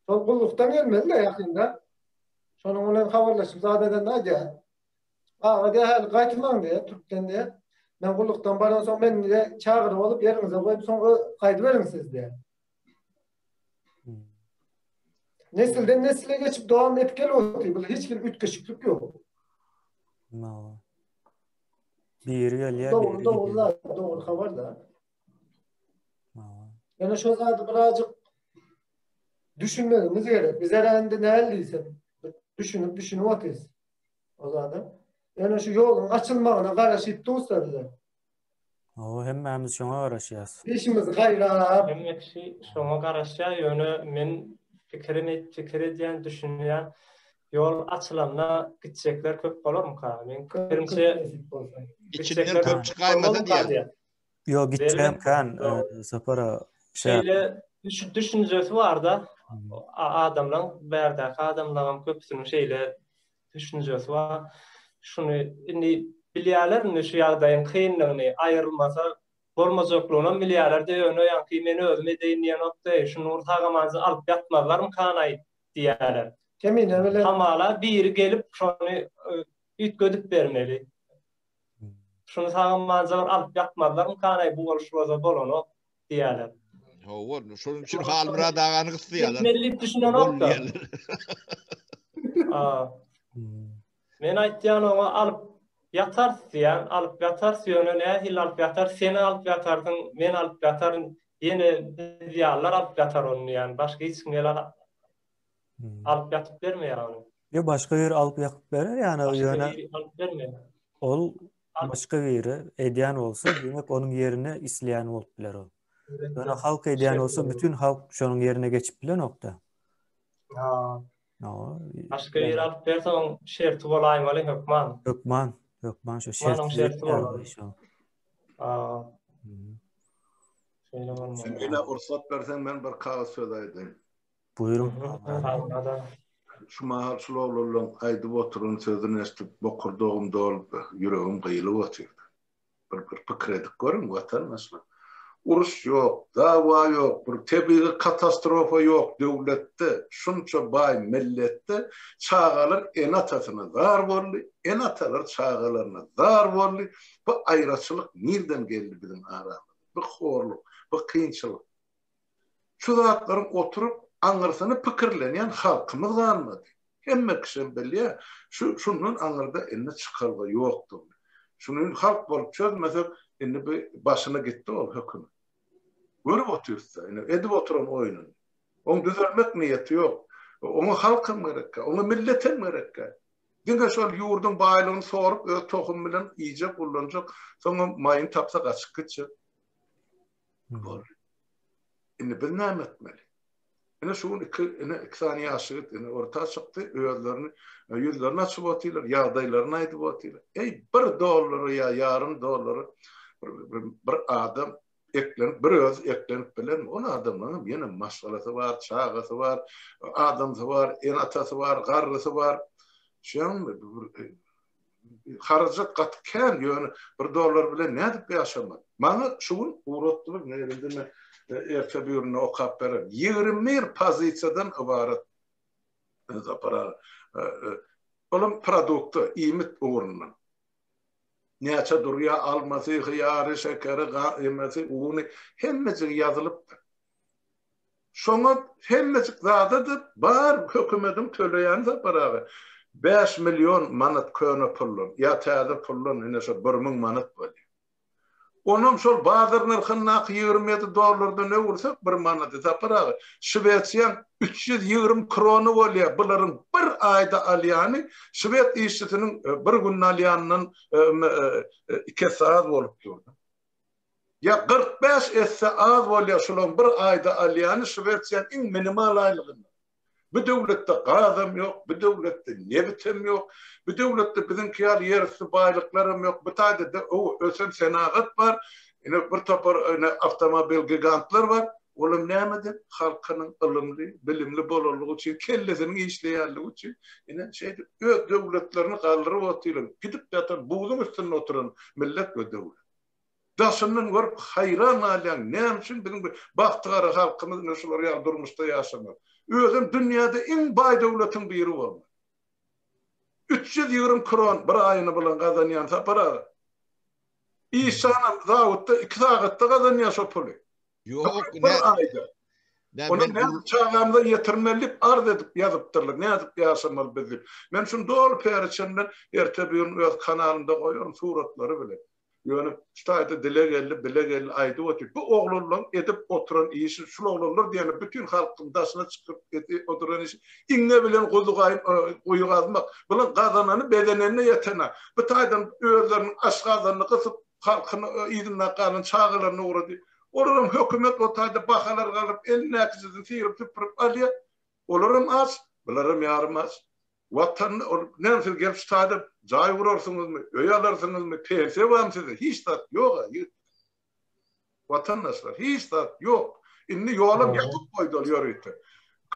Şol gullukdan gelmeli-de ýakynda. Şonuň bilen habarlaşyp zat edende aýdýar. Aga diýýär, häli gaýtmaň diýýär, türkden diýýär. Men gullukdan baransoň meni diýýär, çagyryp alyp ýeriňize goýup soň gaýdyberiň siz diýýär. Nesilden nesile geçip dowam edip gelip otyr. Bu hiç bir üýtgeşiklik ýok. Biri gelýär, biri gidýär. Dogry, dogry, dogry habar da. Ýöne şo zady birazjyk düşünmegimiz gerek. Biz indi näl diýsem, düşünip düşünip otyrys. O zady. Ýöne şu ýoluň açylmagyna garaşyp dursa bize. Hawa, hemmämiz şoňa garaşýas. Işimiz gaýrap. Hemme kişi şoňa garaşýar, ýöne men pikirim pikir edýän, düşünýän, ýol açylanda gitjekler köp bolarmyka? Meň pikirimçe, Içinden köp çykaýmasa diýýän. Ýok, gitjegem kän, Sapar aga. Şeýle düşünjesi bar-da, adamlaň, bärdäki adamlaňam köpüsiniň şeýle düşünjesi bar. Şuny indi bilýärler indi şu ýagdaýyň kynlygyny, aýrylmasa bolmajaklygynam bilýärler-de, ýöne ýaňky men özüm edeýin diýenok-da, şuny bir sag-amanjy alyp ýatmazlarmykanaý diýýärler. Kemine bilen. Hamala biri gelip şony üýtgedip bermeli. Şuny sag-amanca bir alyp ýatmazlarmykanaý bu boluş bolsa bolanok diýýärler. Hawa, şonuň üçin Halmyrat agany gysýarlar. Gitmeli diýip düşünenok-da. Men aýtýan oňa alyp ýatarys diýýän, alyp ýatarys ýöne nähili alyp ýatarys, sen alyp ýatarsyň, men alyp ýataryn, ýene biz ýalylar alyp ýatar ony diýýän, başga hiç kim gelip alyp ýatyp bermeýär ony. Ýok, başga biri alyp ýakyp berer ýa-da ýöne alyp bermeýär. Ol başga biri edýän bolsa, diýmek onuň ýerine isleýän bolup biler ol. Ýöne halk edýän bolsa, bütün halk şonuň ýerine geçip bilenok-da. Ha. Başga biri alyp berse oň şerti bolaýmaly hökman. Hökman, hökman şu şert. Onuň şerti bolmaly. Ha. Şeýle bolmaly. Sen ýene rugsat berseň men bir kagyz söz aýdaýyn. Buýruň. Şu mahal şul oglanlaryň aýdyp oturan sözüni eşidip bokurdagym dolup, ýüregim gyýylyp otyrdy. Bir bir pikir edip görüň, watandaşlar. Uruş ýok, dawa ýok, bir tebigy katastrofa ýok döwletde, şunça baý milletde çagalar ene-atasyna zar boldy, ene-atalar çagalaryna zar boldy. Bu aýraçylyk nirden geldi biziň aramyza? Bu horluk, bu kynçylyk. Şu zatlaryň oturyp aňyrsyny pikirlenýän halkymyz galmady. Hemme kişem bilýär, şu şundan aňyrda indi çykalga ýokdugyny. Şuny halk bolup çözmesek, indi bu başyna gitdi ol hökümet. Görüp otyrys-da, indi edip oturan oýnuny. Oň düzelmek niýeti ýok. Oňa halkam gerekkä, oňa milletem gerekkä. Diňe şol ýurduň baýlygyny sorup öz tohumy bilen iýjek, ullanjak, soňam maýyny tapsa gaçyp gitjek. Boldy. Indi biz näme etmeli? Ine şu gün iki, ine iki sany ýaş ýigit ine orta çykdy, özlerini ýüzlerini açyp otyrlar, ýagdaýlaryny aýdyp otyrlar. Eý, bir dollara ýa ýarym dollara bir, bir adam eklenip, bir özi eklenip bilermi? Ol adamlaryň hem ýene maşgalasy bar, çagasy bar, adamsy bar, ene-atasy bar, garrysy bar. Şeýdäňmi? Bir Harajat gaty kän, ýöne bir dollar bilen nädip ýaşamaly? Maňa şu gün ugratdylar, ine elimde men erte birinde okap bererin. 21 pozisiýadan ybarat Sapar aga. Olam produkty, iýmit ugrundan. Näçe durýar almasy, hyýary, şekeri, emesi, uny, hemmejigi ýazylypdyr. Şoňa hemmejik zada-da bar hökümediň töleýäni Sapar aga. 5000 manat köne puldan ýa täze puldan ine şo 1000 manat bolýar. Onam şol bazar nyrhyndaky 27 dollardan öwürsek bir manady Sapar aga, Şwesiýaň 320 krony bolýar bularyň bir aýda alýany şwed işçisiniň bir günde alýanyndan iki esse az bolup dur. Ýa 45 esse az bolýar şularyň bir aýda alýany Şwesiýanyň iň minimal aýlygyndan. Bu döwletde gazam ýok, bu döwletde nebitem ýok, bu döwletde biziňki ýaly ýerüsti baýlyklaram ýok. Bu taýda ösen senagat bar, ine bir topar ine awtomobil gigantlar bar. Olam nämeden? Halkynyň ylymly, bilimli bolanlygy üçin, kellesiniň işleýänligi üçin ine şeýdip öz döwletlerini galdyryp otyrlar. Gidip ýatan buzuň üstünde oturan millet we döwlet. Daşyndan görüp haýran galýaň, näme üçin biziň bu bagtygara halkymyz ine şular ýaly durmuşda ýaşamaly? Özem dünýäde iň baý döwletiň biri bolmaly. 320 kron bir aýyny bilen gazanýan Sapar aga. Işanam zawodda 2 sagatda gazanýar şo puly. Ýok, bir aýda. Ony nädip çagamyza ýetirmeli diýip arz edip ýazypdyrlar. Nädip ýaşamaly biz diýip. Men şuny doly periçenden erte bir gün öz kanalymda goýaryn suratlary bilen. Ýöne şu taýda dile geldi, bile geldi aýdyp otyr. Bu oglanlaryň edip oturan işi, şul oglanlar diýende bütin halkyň daşyna çykyp edip oturan işi iňňe bilen guzy guýy gazmak. Bular gazanany bezenenine ýetene. Bu taýdan özleriniň aşgazanyny gysyp halkyny yzynda galan çagalaryny ugrady. Olaram hökümet o taýda bahalar galyp elindäkijisini syryp süpürip alýar. Olaram aç, bularam ýarym aç. Watanyny ol näme siz gelip şu taýda jaý gurarsyňyzmy, öý alarsyňyzmy, pensiýa barmy sizde? Hiç zat ýok-a ýigit. Watandaşlar, hiç zat ýok. Indi ýolam ýapyp goýdy ol ýörite.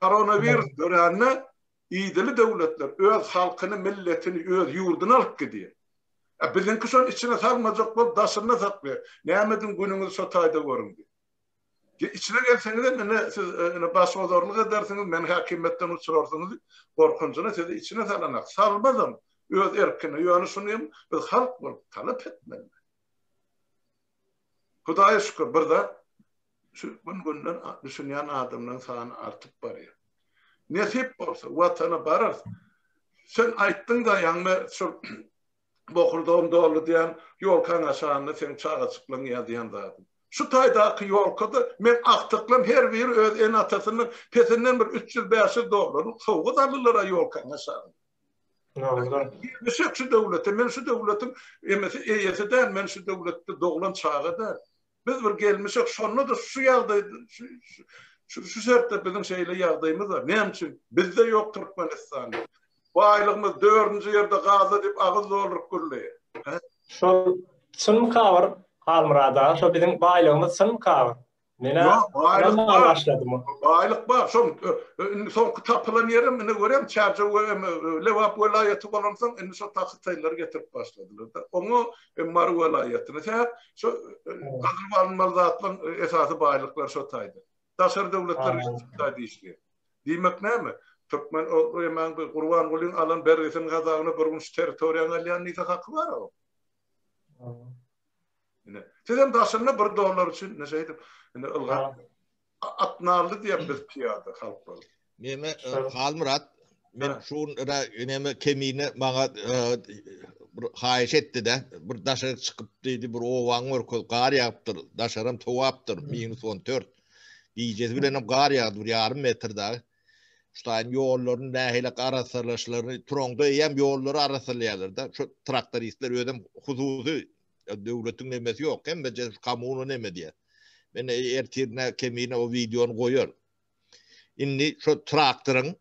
Koronawirus dörände idili döwletler öz halkyny, milletini, öz ýurduny alyp gidýär. A biziňki şony içine salmajak bolup daşynda saklaýar. Näme ediň günüňizi şo taýda görüň diýip. Içine gelseňizem ine siz ine başbozarlyk edersiňiz, meni häkimiýetden uçurarsyňyz diýip gorkunjyna sizi içine salanak. Salmazam öz erkine. Ýöne şuny hem biz halk bolup talap etmeli. Hudaýa şükür, bir zat, şu gün-günden düşünýän adamlaryň sany artyp barýar. Nesip bolsa, Watana bararys. Sen aýtdyň-da, ýaňy şol bokurdagym doldy diýen ýolkaň aşagynda seň çagajyklaryň ýazýan zadyň. Şu taýdaky ýolkada meň agtyklarym her biri öz ene-atasyndan pesinden bir 300-500 dollarlyk sowgat aldylar-a ýolkaň aşagynda. Girmişek şu döwlete, men şu döwletiň emesi eýesi däl, men şu döwletde doglan çaga däl. Biz bir gelmişek, şonda-da şu ýagdaý, şu şu şertde biziň şeýle ýagdaýymyz bar. Näme üçin? Bizde ýok Türkmenistanda. Baýlygymyz dördünji ýerde gazda diýip agyz dolduryp gürleýär. Hä? Şol çynmyka bir Halmyrat aga, şo biziň baýlygymyz çynmyka bir? Menä Ýok, baýlyk ynanman bar. başladym. Baýlyk bar. Şoň indi soňky tapylan ýerem indi görýäň Çärjew we Lebap welaýaty bolansoň indi şo ta hytaýlylar getirip başladylar-da. Oňa Mary welaýatyny. Sebäp şo gazylyp alynmaly zatlaryň esasy baýlyklary şo taýda. Daşary döwletler gelip şu taýda işleýär. Diýmek näme? Türkmen o emäň bir Gurbangulyň alan bergisiniň hasabyna bir gün şu territoriýany alýan diýse haky bar o. Ine, sizem daşynda bir dollar üçin ine şeýdip ine ylgap at nally diýen biz pyýada halk bolup. Neme Halmyrat men şu gün neme kemine maňa bir haýyş etdi-de, bir daşary çykyp diýdi, bir obaňy görkez, gar ýagypdyr, daşaram sowapdyr, minus 14. Gijesi bilenem gar ýagdy, bir ýarym metr dagy. Şu taýyn ýollaryny nähili arassalaşlaryny, turaňda eýýäm ýollary arassalaýarlar-da. Şu traktoristler özem hususy döwletiň nemesi ýok, hemmeje şu kommuna neme diýýär. Men ertirine kemine o wideony goýar. Indi şu traktoryň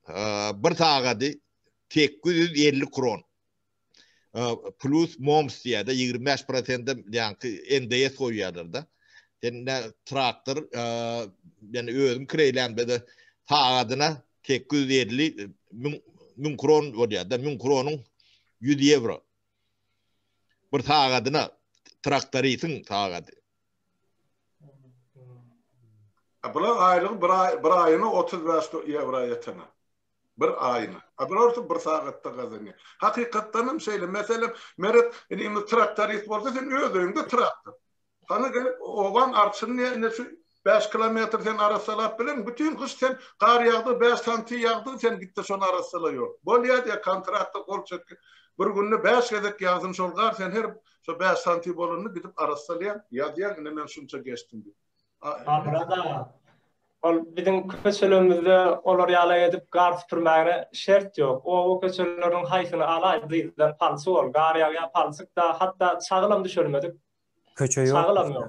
bir sagady 850 kron. Plus moms diýýär-de, 25 prosendem ýaňky NDS goýýarlar-da. Sen ne traktor, ýani özüm kireýlämde-de sagadyna 850 müň kron bolýar-da, 1000 kronyň 100 ýewro. Bir sagadyna traktoristiň sagady. Bular aýlygy bir aý bir aýyna 35 ýewro ýetenak. Bir aýyna. A bular bolsa bir sagatda gazanýar. Hakykatdan hem şeýle. Meselem, Meret inimiz traktorist bolsa sen öz öýüňde traktor. Saňa gelip obaň arçyny diýýär, ine şu 5 kilometr sen arassalap bileň, bütin gyş sen gar ýagdy, 5 santi ýagdy, sen gitde şony arassala ýok. Bolýar diýýär, kontrakta gol çekdi. Bir günde 5 gezek ýagsyn şol gar, sen her şo 5 santi bolanda gidip arassalýaň, ýazýaň, ine men şunça geçdim diýip. Halmyrat aga, ol biziň köçelerimizde olar ýaly edip gar süpürmäge şert ýok. Oba köçeleriniň haýsyny alaý, dyzdan palçyk ol, gar ýagýar palçyk-da, hatda çagylam düşelmedik. Köçe ýok. Çagylam ýok.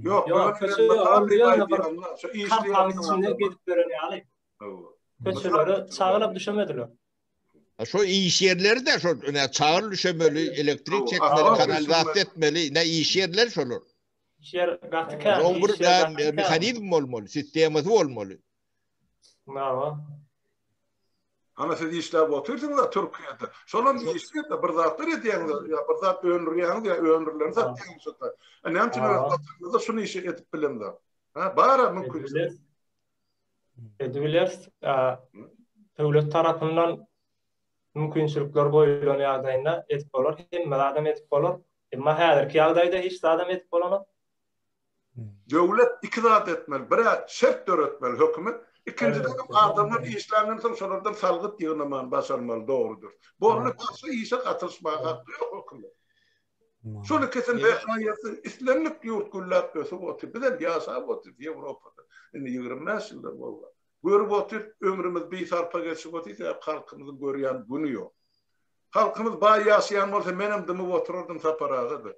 Ýok, Ýok, köçe ýok. Ol ýöne bir kartanyň içinde gezip ýören ýaly. Köçelere çagylam düşemediler. Şo iş ýerleri de şo ne çagyl düşemeli, elektrik çekmeli, kanalizasiýa etmeli, ne iş ýerleri şolar. Iş ýer gaty kän. Oň bir mehanizm bolmaly, sistemasy bolmaly. Bravo. Ana siz işläp otyrsyňyz-a Türkiýede. Şolam işleýär-de bir zatlar edýäňiz, ýa bir zat öndürýäňiz ýa öndürileni satýaňyz şo-da. A näme üçin öz watanyňyzda şuny işi edip bilemzok? Ha, bar-a mümkinçilik. Edibileris. Döwlet tarapyndan mümkinçilikler goýulan ýagdaýynda edip bolar. Hemme zadam edip bolar. Emma häzirki ýagdaýda hiç zadam edip bolanok. Döwlet iki zat etmeli. Bir-ä şert döretmeli hökümet. Ikinjiden hem adamlar işländen soň şolardan salgyt ýygnamany başarmaly dogry dürs. Boldy başga işe gatyşmaga haky ýok hökümet. Şol ikisini berjaý etse islendik ýurt gülläp ösüp otyr. Bizem ýaşap otyrys Ýewropada. Indi 25 ýyldan gowrak. Görüp otyrys ömrümiz bisarpa geçip otyr sebäp halkymyzyň görýän güni ýok. Halkymyz baý ýaşaýan bolsa menem dymyp oturardym Sapar aga-da.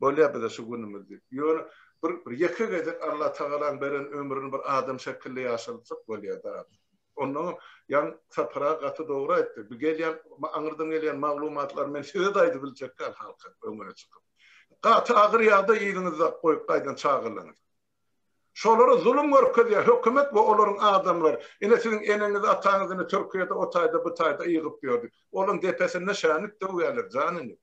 Bolýa bize şu günümiz diýip. Ýöne bir bir ýeke gezek Allatagalaň beren ömrüni bir adam şekilli ýaşaltsak bolýa-da. Onnoňam ýaňy Sapar aga gaty dogry aýtdy. Bu gelýän aňyrdan gelýän maglumatlary men size-de aýdybiljek däl halka öňüne çykyp. Gaty agyr ýagdaý yzyňyzda goýup gaýdan çagalaryňyz. Şolara zulum görkezýär hökümet we olaryň adamlary. Ine siziň eneňiz ataňyz ine Türkiýede o taýda bu taýda ýygyp ýördi. Olaň depesinde şänik döwýärler jan ine.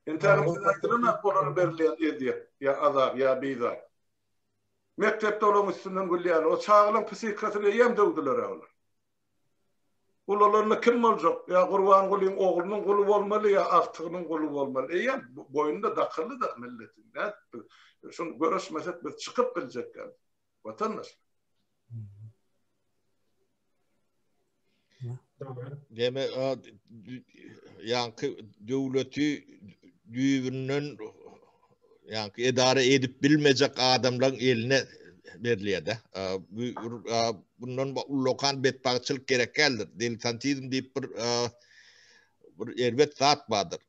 Entägem size aýdylanok olara berilýän ezýet ýa azap ýa bizar. Mekdepde olaň üstünden gülýärler. O çagalaň psihikasyny eýýäm döwdüler-ä olar. Ulalanda kim boljak? Ýa Gurbangulyň oglunyň guly bolmaly, ýa agtygynyň guly bolmaly. Eýýäm boýnuna dakyldy-da milletiň. Nädip biz şuny göreşmesek biz çykyp biljek däl. Watandaşlar. Deme ýaňky döwleti düýbünden ýaňky edara edip bilmejek adamlaryň eline berilýär-de. Bundan ullakan betbagtçylyk gerek däldir. Diletantizm diýip bir bir erbet zat bardyr.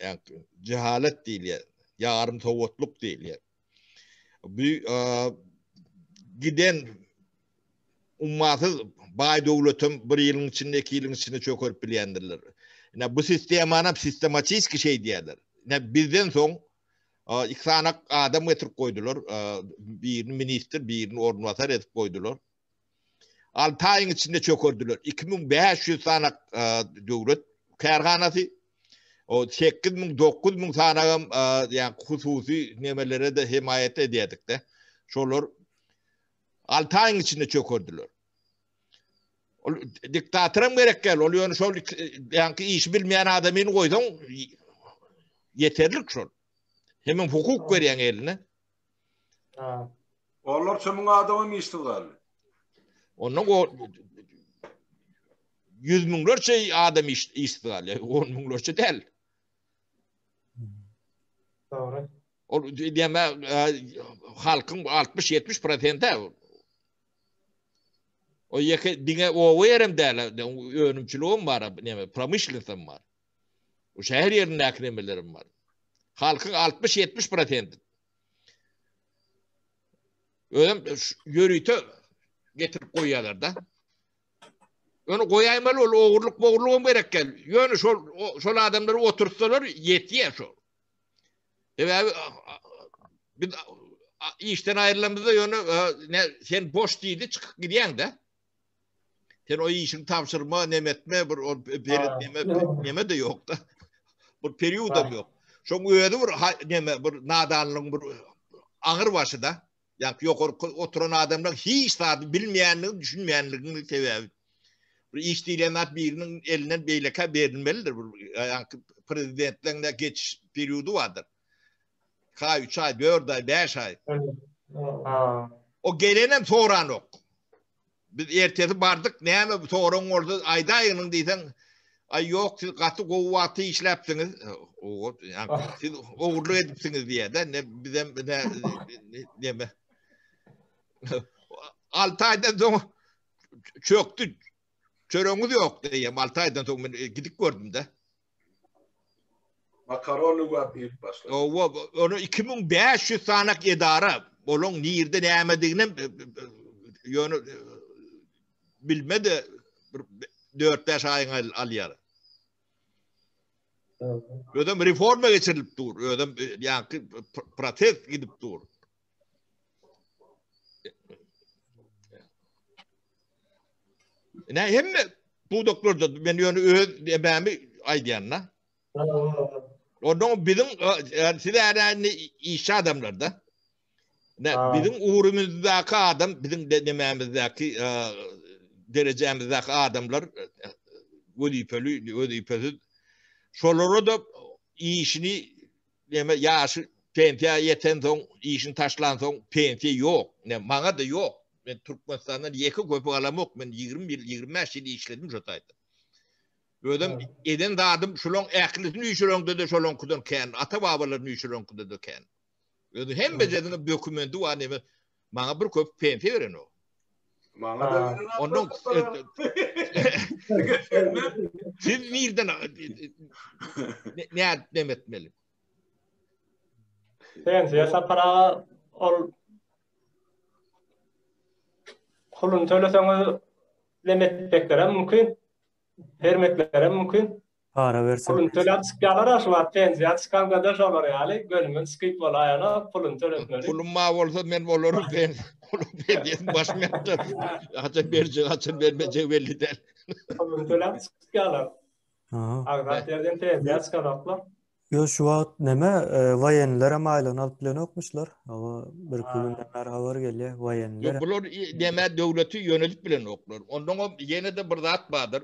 Ýaňky jehalet diýilýär, ýarym sowatlyk diýilýär. Bu giden ummasyz baý döwletem bir ýylyň içinde, iki ýylyň içinde çökerip bilýändirler. Ine bu sistemanam sistematiski şey diýýärler. Ine bizden soň iki sany adam getirip goýdular. Birini ministr, birini orunbasar edip goýdular. 6 aýyň içinde çökerdiler. 2500 sany döwlet kärhanasy, o 8000, 9000 sanagam ýa hususy nemelere de hemaýat edýärdik-de. Şolar 6 aýyň içinde çökerdiler. Ol diktatoram gerek däl. Ol ýöne şol ýaňky işi bilmeýän adamyny goýsaň ýeterlik şol. Hemem hukuk berýäň eline. Ha. Onlarça müň adamam işsiz galdy. Ondan o yüz müňlerçe adam iş, işsiz galýar. On müňlerçe däl. Dogry. Ol diýme halkyň 60-70 prosenti O ýeke diňe oba ýerem däl, önümçiligem bar, näme, promyşlennostam bar. O şäher ýerindäki nemelerim bar. Halkyň 60-70 prosenti. Özem ýörite getirip goýýarlar da. Ony goýaýmaly ol ogurlyk bogurlygam gerek däl. Ýöne şol şol adamlary oturtsalar ýetýär şol. Sebäbi biz işden aýrylanymyzda ýöne ne sen boş diýdi çykyp gidýäň-de. Sen o işiň tabşyrma, neme etme, bir o neme neme de ýok-da. Bir periodam ýok. Şoň özi bir neme bir nadanlygyň bir aňyr başy-da. Ýa ýokarky oturan adamlar hiç zady bilmeýänligi, düşünmeýänliginiň sebäbi. Bir iş diýlen zat biriniň elinden beýlekä berilmelidir. Bir ýaňky prezidentleň de geçiş periody bardyr. 2 aý, 3 aý, 4 aý, 5 aý. O gelenem soranok. Biz ertesi bardyk, näme soraň bolsa aýdaýyň diýseň, aý ýok siz gaty gowy wagtda işläpsiňiz. Owo, siz ogurlyk edipsiňiz diýýär-de, ne bizem ne neme. 6 aýdan soň çökdi. Çöregiňiz ýok diýýär. 6 aýdan soň men gidip gördüm-de. Makaron üwäp iýip başlady. Owa, ony 2500 sanak edara, olaň nirde nämediginem ýöne bilme-de bir 4-5 aýyň alýar. Özem reforma geçirilip dur, özem ýaňky proses gidip dur. Ne hemme pudaklarda men ýöne öz emämi aýdýan-da. Ondan biziň yani siz indi işçi adamlarda. Ne biziň ugrumyzdaky adam, biziň de nemämizdäki derejämizdäki adamlar wezipeli, wezipesiz. Şolara da işini Näme ýaşy pensiýa ýetensoň, işini taşlansoň pensiýa ýok. Ne maňa-da ýok. Men Türkmenistandan ýeke köpük alamok. Men 20 ýyl, 25 ýyl işledim şo taýda. Özem eden zadym şulaň ählisini üýşüreňde-de şolaňkydan kän, ata-babalaryny üýşüreňkide-de kän. Özi hemmejesiniň dokumenti bar neme. Maňa bir köpük pensiýa berenok. Maňa da berenok. Ondan Siz nirden ne neme etmeli? Pensiýa Sapar aga ol puluny töleseňiz neme etmekleri mümkin. Bermekleri mümkin. Para berse. Puluny töläp çykýarlar şu wagt pensiýa çykanda şolar ýaly gönümen çykyp bolaýana puluny tölemeli. Pulum bar bolsa men olaryň pen pulum pensiýasyny başym ýatdy. Haçan berjek, haçan bermejegi belli däl. Puluny töläp çykýarlar. Agzat ýerden pensiýa çykanoklar. Ýo şu wagt neme waýenliler hem aýlygyny alyp bilenokmyşlar. Hawa bir iki günden bäri habar gelýär waýenliler. Ýok bular neme döwleti ýönelip bilenoklar. Ondan ýene-de bir zat bardyr.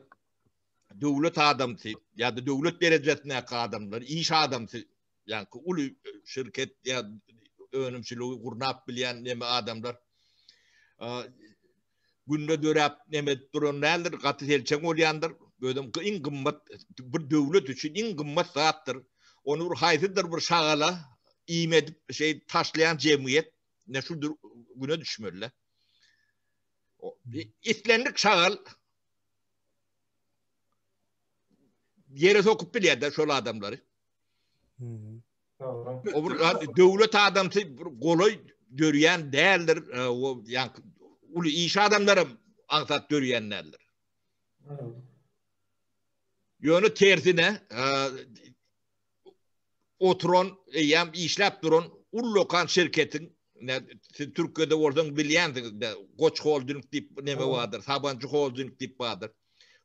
Döwlet adamsy ýa-da döwlet derejesindäki adamlar, iş adamsy, ýa-da uly şirket ýa önümçiligi gurnap bilýän neme adamlar günde döräp neme edip duran däldir, gaty selçeň bolýandyr. Özem iň gymmat bir döwlet üçin iň gymmat zatdyr. Ony bir haýsydyr bir şagala iým edip şeý taşlaýan jemgyýet ne şu güne düşmeli. Islendik şagal ýere sokup bilýär-de şol adamlary. O bir döwlet adamsy bir golaý dörýän däldir. O ýa uly iş adamlary aňsat dörýän däldir. Ýöne tersine oturan, eýýäm işläp duran ullakan şirketiň siz Türkiýede bolsaň bilýänsiňiz, Goç Holding diýip neme bardyr, Sabancı Holding diýip bardyr.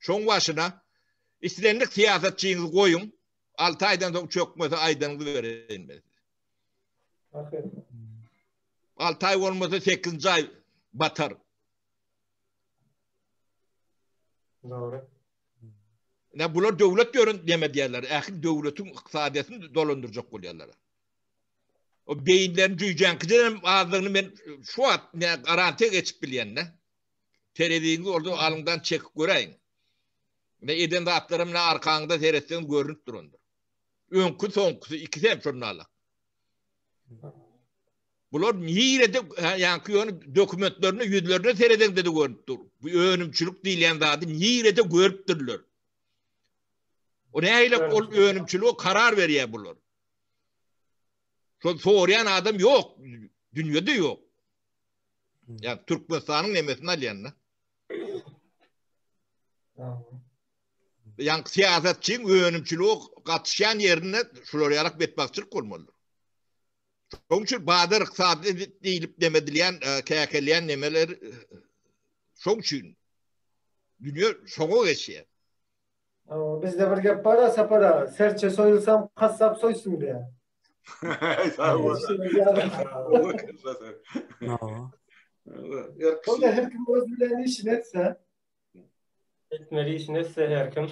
Şoň başyna islendik syýasatçyňyzy goýuň, 6 aýdan soň çökmese aýdanyňyzy bereýin men size. 6 aý bolmasa 8-nji aý batar. Dogry. Ne bular döwlet ýörün neme diýerler. Ähli döwletiň ykdysadyýetini dolandyrjak bolýarlar. O beýinlerini jüýjäňkiden hem azlygyny men şu wagt ne garantiýa geçip bilýän-de. Tereziňizi orada alyňdan çekip göräýiň. Ne eden zatlarym ne arkaňda seretseň görünip durandyr. Öňki soňkusy ikisi hem şonda alak. Bular nirede ýaňky ýöne dokumentlerine ýüzlerine seredeňde-de görünip dur. Bu önümçilik diýilýän zady nirede görüpdirler. O nähili ol önümçilige karar berýär bular. Şol sorýan adam ýok, dünýede ýok. Ýa Türkmenistanyň nemesini alýan-da. Ýaňky syýasatçyň önümçilige gatyşýan ýerinde şular ýalak betbagtçylyk bolmalydyr. Şonuň üçin bazar ykdysady diýlip neme edilýän, käkelýän nemeler şoň üçin dünýe şoňa geçýär. Bizde bir gep bar Sapar aga, serçe soýulsam gassap soýsun diýýär. Sag bol. Onda her kim öz bilen işini etse. Etmeli işini etse her kim.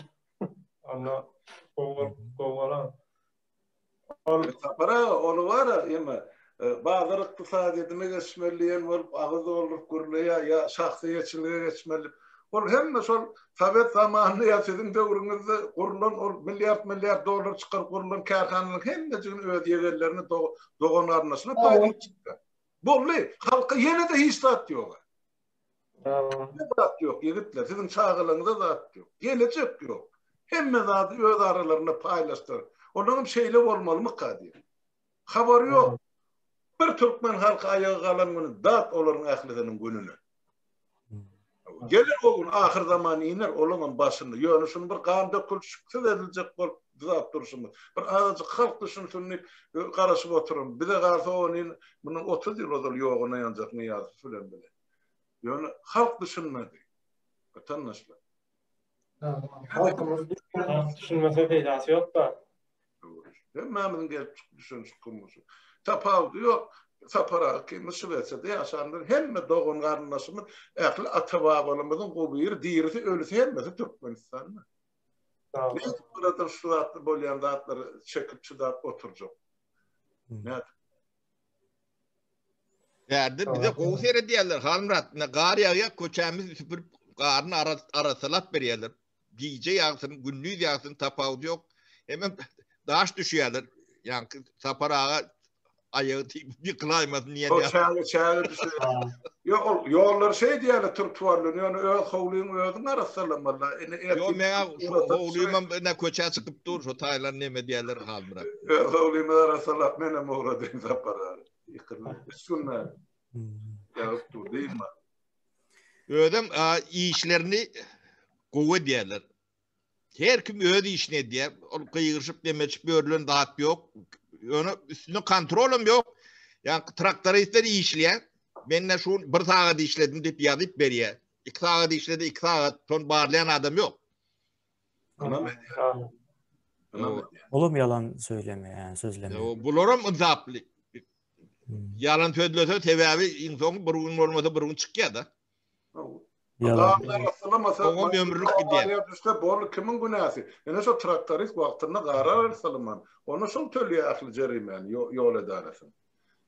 Onda gowy bolar. Ol Sapar aga, ony bar-a, eme, bazar ykdysadyýetine geçmeli diýen bolup agyz dolduryp gürleýär, ýa şahsyýetçilige geçmeli. Ol hemme şol sowet zamanynda ýa siziň döwrüňizde gurlan ol milliard-milliard dollar çykaryp gurlan kärhanalaryň hemmejigini öz ýegenlerine, dogan-garyndaşyna paýlap çykýar. Boldy, halka ýene-de hiç zat ýok. Size zat ýok, ýigitler, siziň çagalaryňyza zat ýok. Gelejek ýok. Hemme zady öz aralarynda paýlaşdylar. Olaryňam şeýle bolmalymyka diýip. Habary ýok. Bir türkmen halky aýaga galan güni dat olaryň ählisiniň gününe. Geler o gün, ahyrzaman iner olaňam başyna. Ýöne şuny bir gan dökülşiksiz ediljek bolup dyzap durşumyz. Bir azajyk halk düşünsin diýip garaşyp oturyn. Bize galsa ony mundan 30 ýyl ozal ýoguna ýanjak Nyýazow bilen bile. Ýöne halk düşünmedi. Watandaşlar. Halkymyz düşünmese peýdasy ýok-da. Hemmämiziň gelip çykyp düşen çukurymyz. Tapawudy ýok. Sapar aga ikimiz Şwesiýada ýaşanlar hemme dogan garyndaşymyz, ähli ata-babalarymyzyň gubyry, dirisi, ölüsi hemmesi Türkmenistanda. Nädip bulardan şu zatlar bolýan zatlary çekip çydap oturjak? Nädip? Bärde bize gowy seredýärler Halmyrat. Ine gar ýagýar, köçämizi süpürip, garyny arassalap berýärler. Gije ýagsyn, gündiz ýagsyn tapawudy ýok. Hemem daş düşýärler. Ýaňky Sapar aga aýagy diýip ýykylaýmasyn diýen ýaly. Çäge çäge düşýär. Ýok, ol ýollary şeý diýýärler trotuarlaryny, ýöne öz howlyňy özüň arassalamaly. Ine ertir. Ýok, meň howlymam ine köçä çykyp dur, şo taýlar neme diýýärler Halmyrat. Öz howlymy arassalap menem ugradym Sapar aga. Ýykyldy. Üç gün bäri. Ýagyp dur diýme. Özem işlerini gowy edýärler. Her kim öz işini edýär. Ol gygyryşyp demeçip ýörülen zat ýok. Ýöne üstünde kontrolam ýok. Ýa traktoristler işleýär. Men de şu bir sagat işledim diýip ýazyp berýär. 2 sagat işledi, 2 sagat. Şony barlaýan adam ýok. Ynam edýär. Ynam edýän. Olam ýalan söýlemeýär, ýani sözlemeýär. Bularam ynsaply. Ýalan sözlese sebäbi iň soňy bir gün bolmasa bir gün çykýar-da. Ýalan arassalamasa Oňam ömürlik gidýär. Awariýa düşse boldy kimiň günäsi? Ine şo traktorist wagtynda gar arassalaman. Onda şol tölýär ähli jerimäni ýol edarasyna.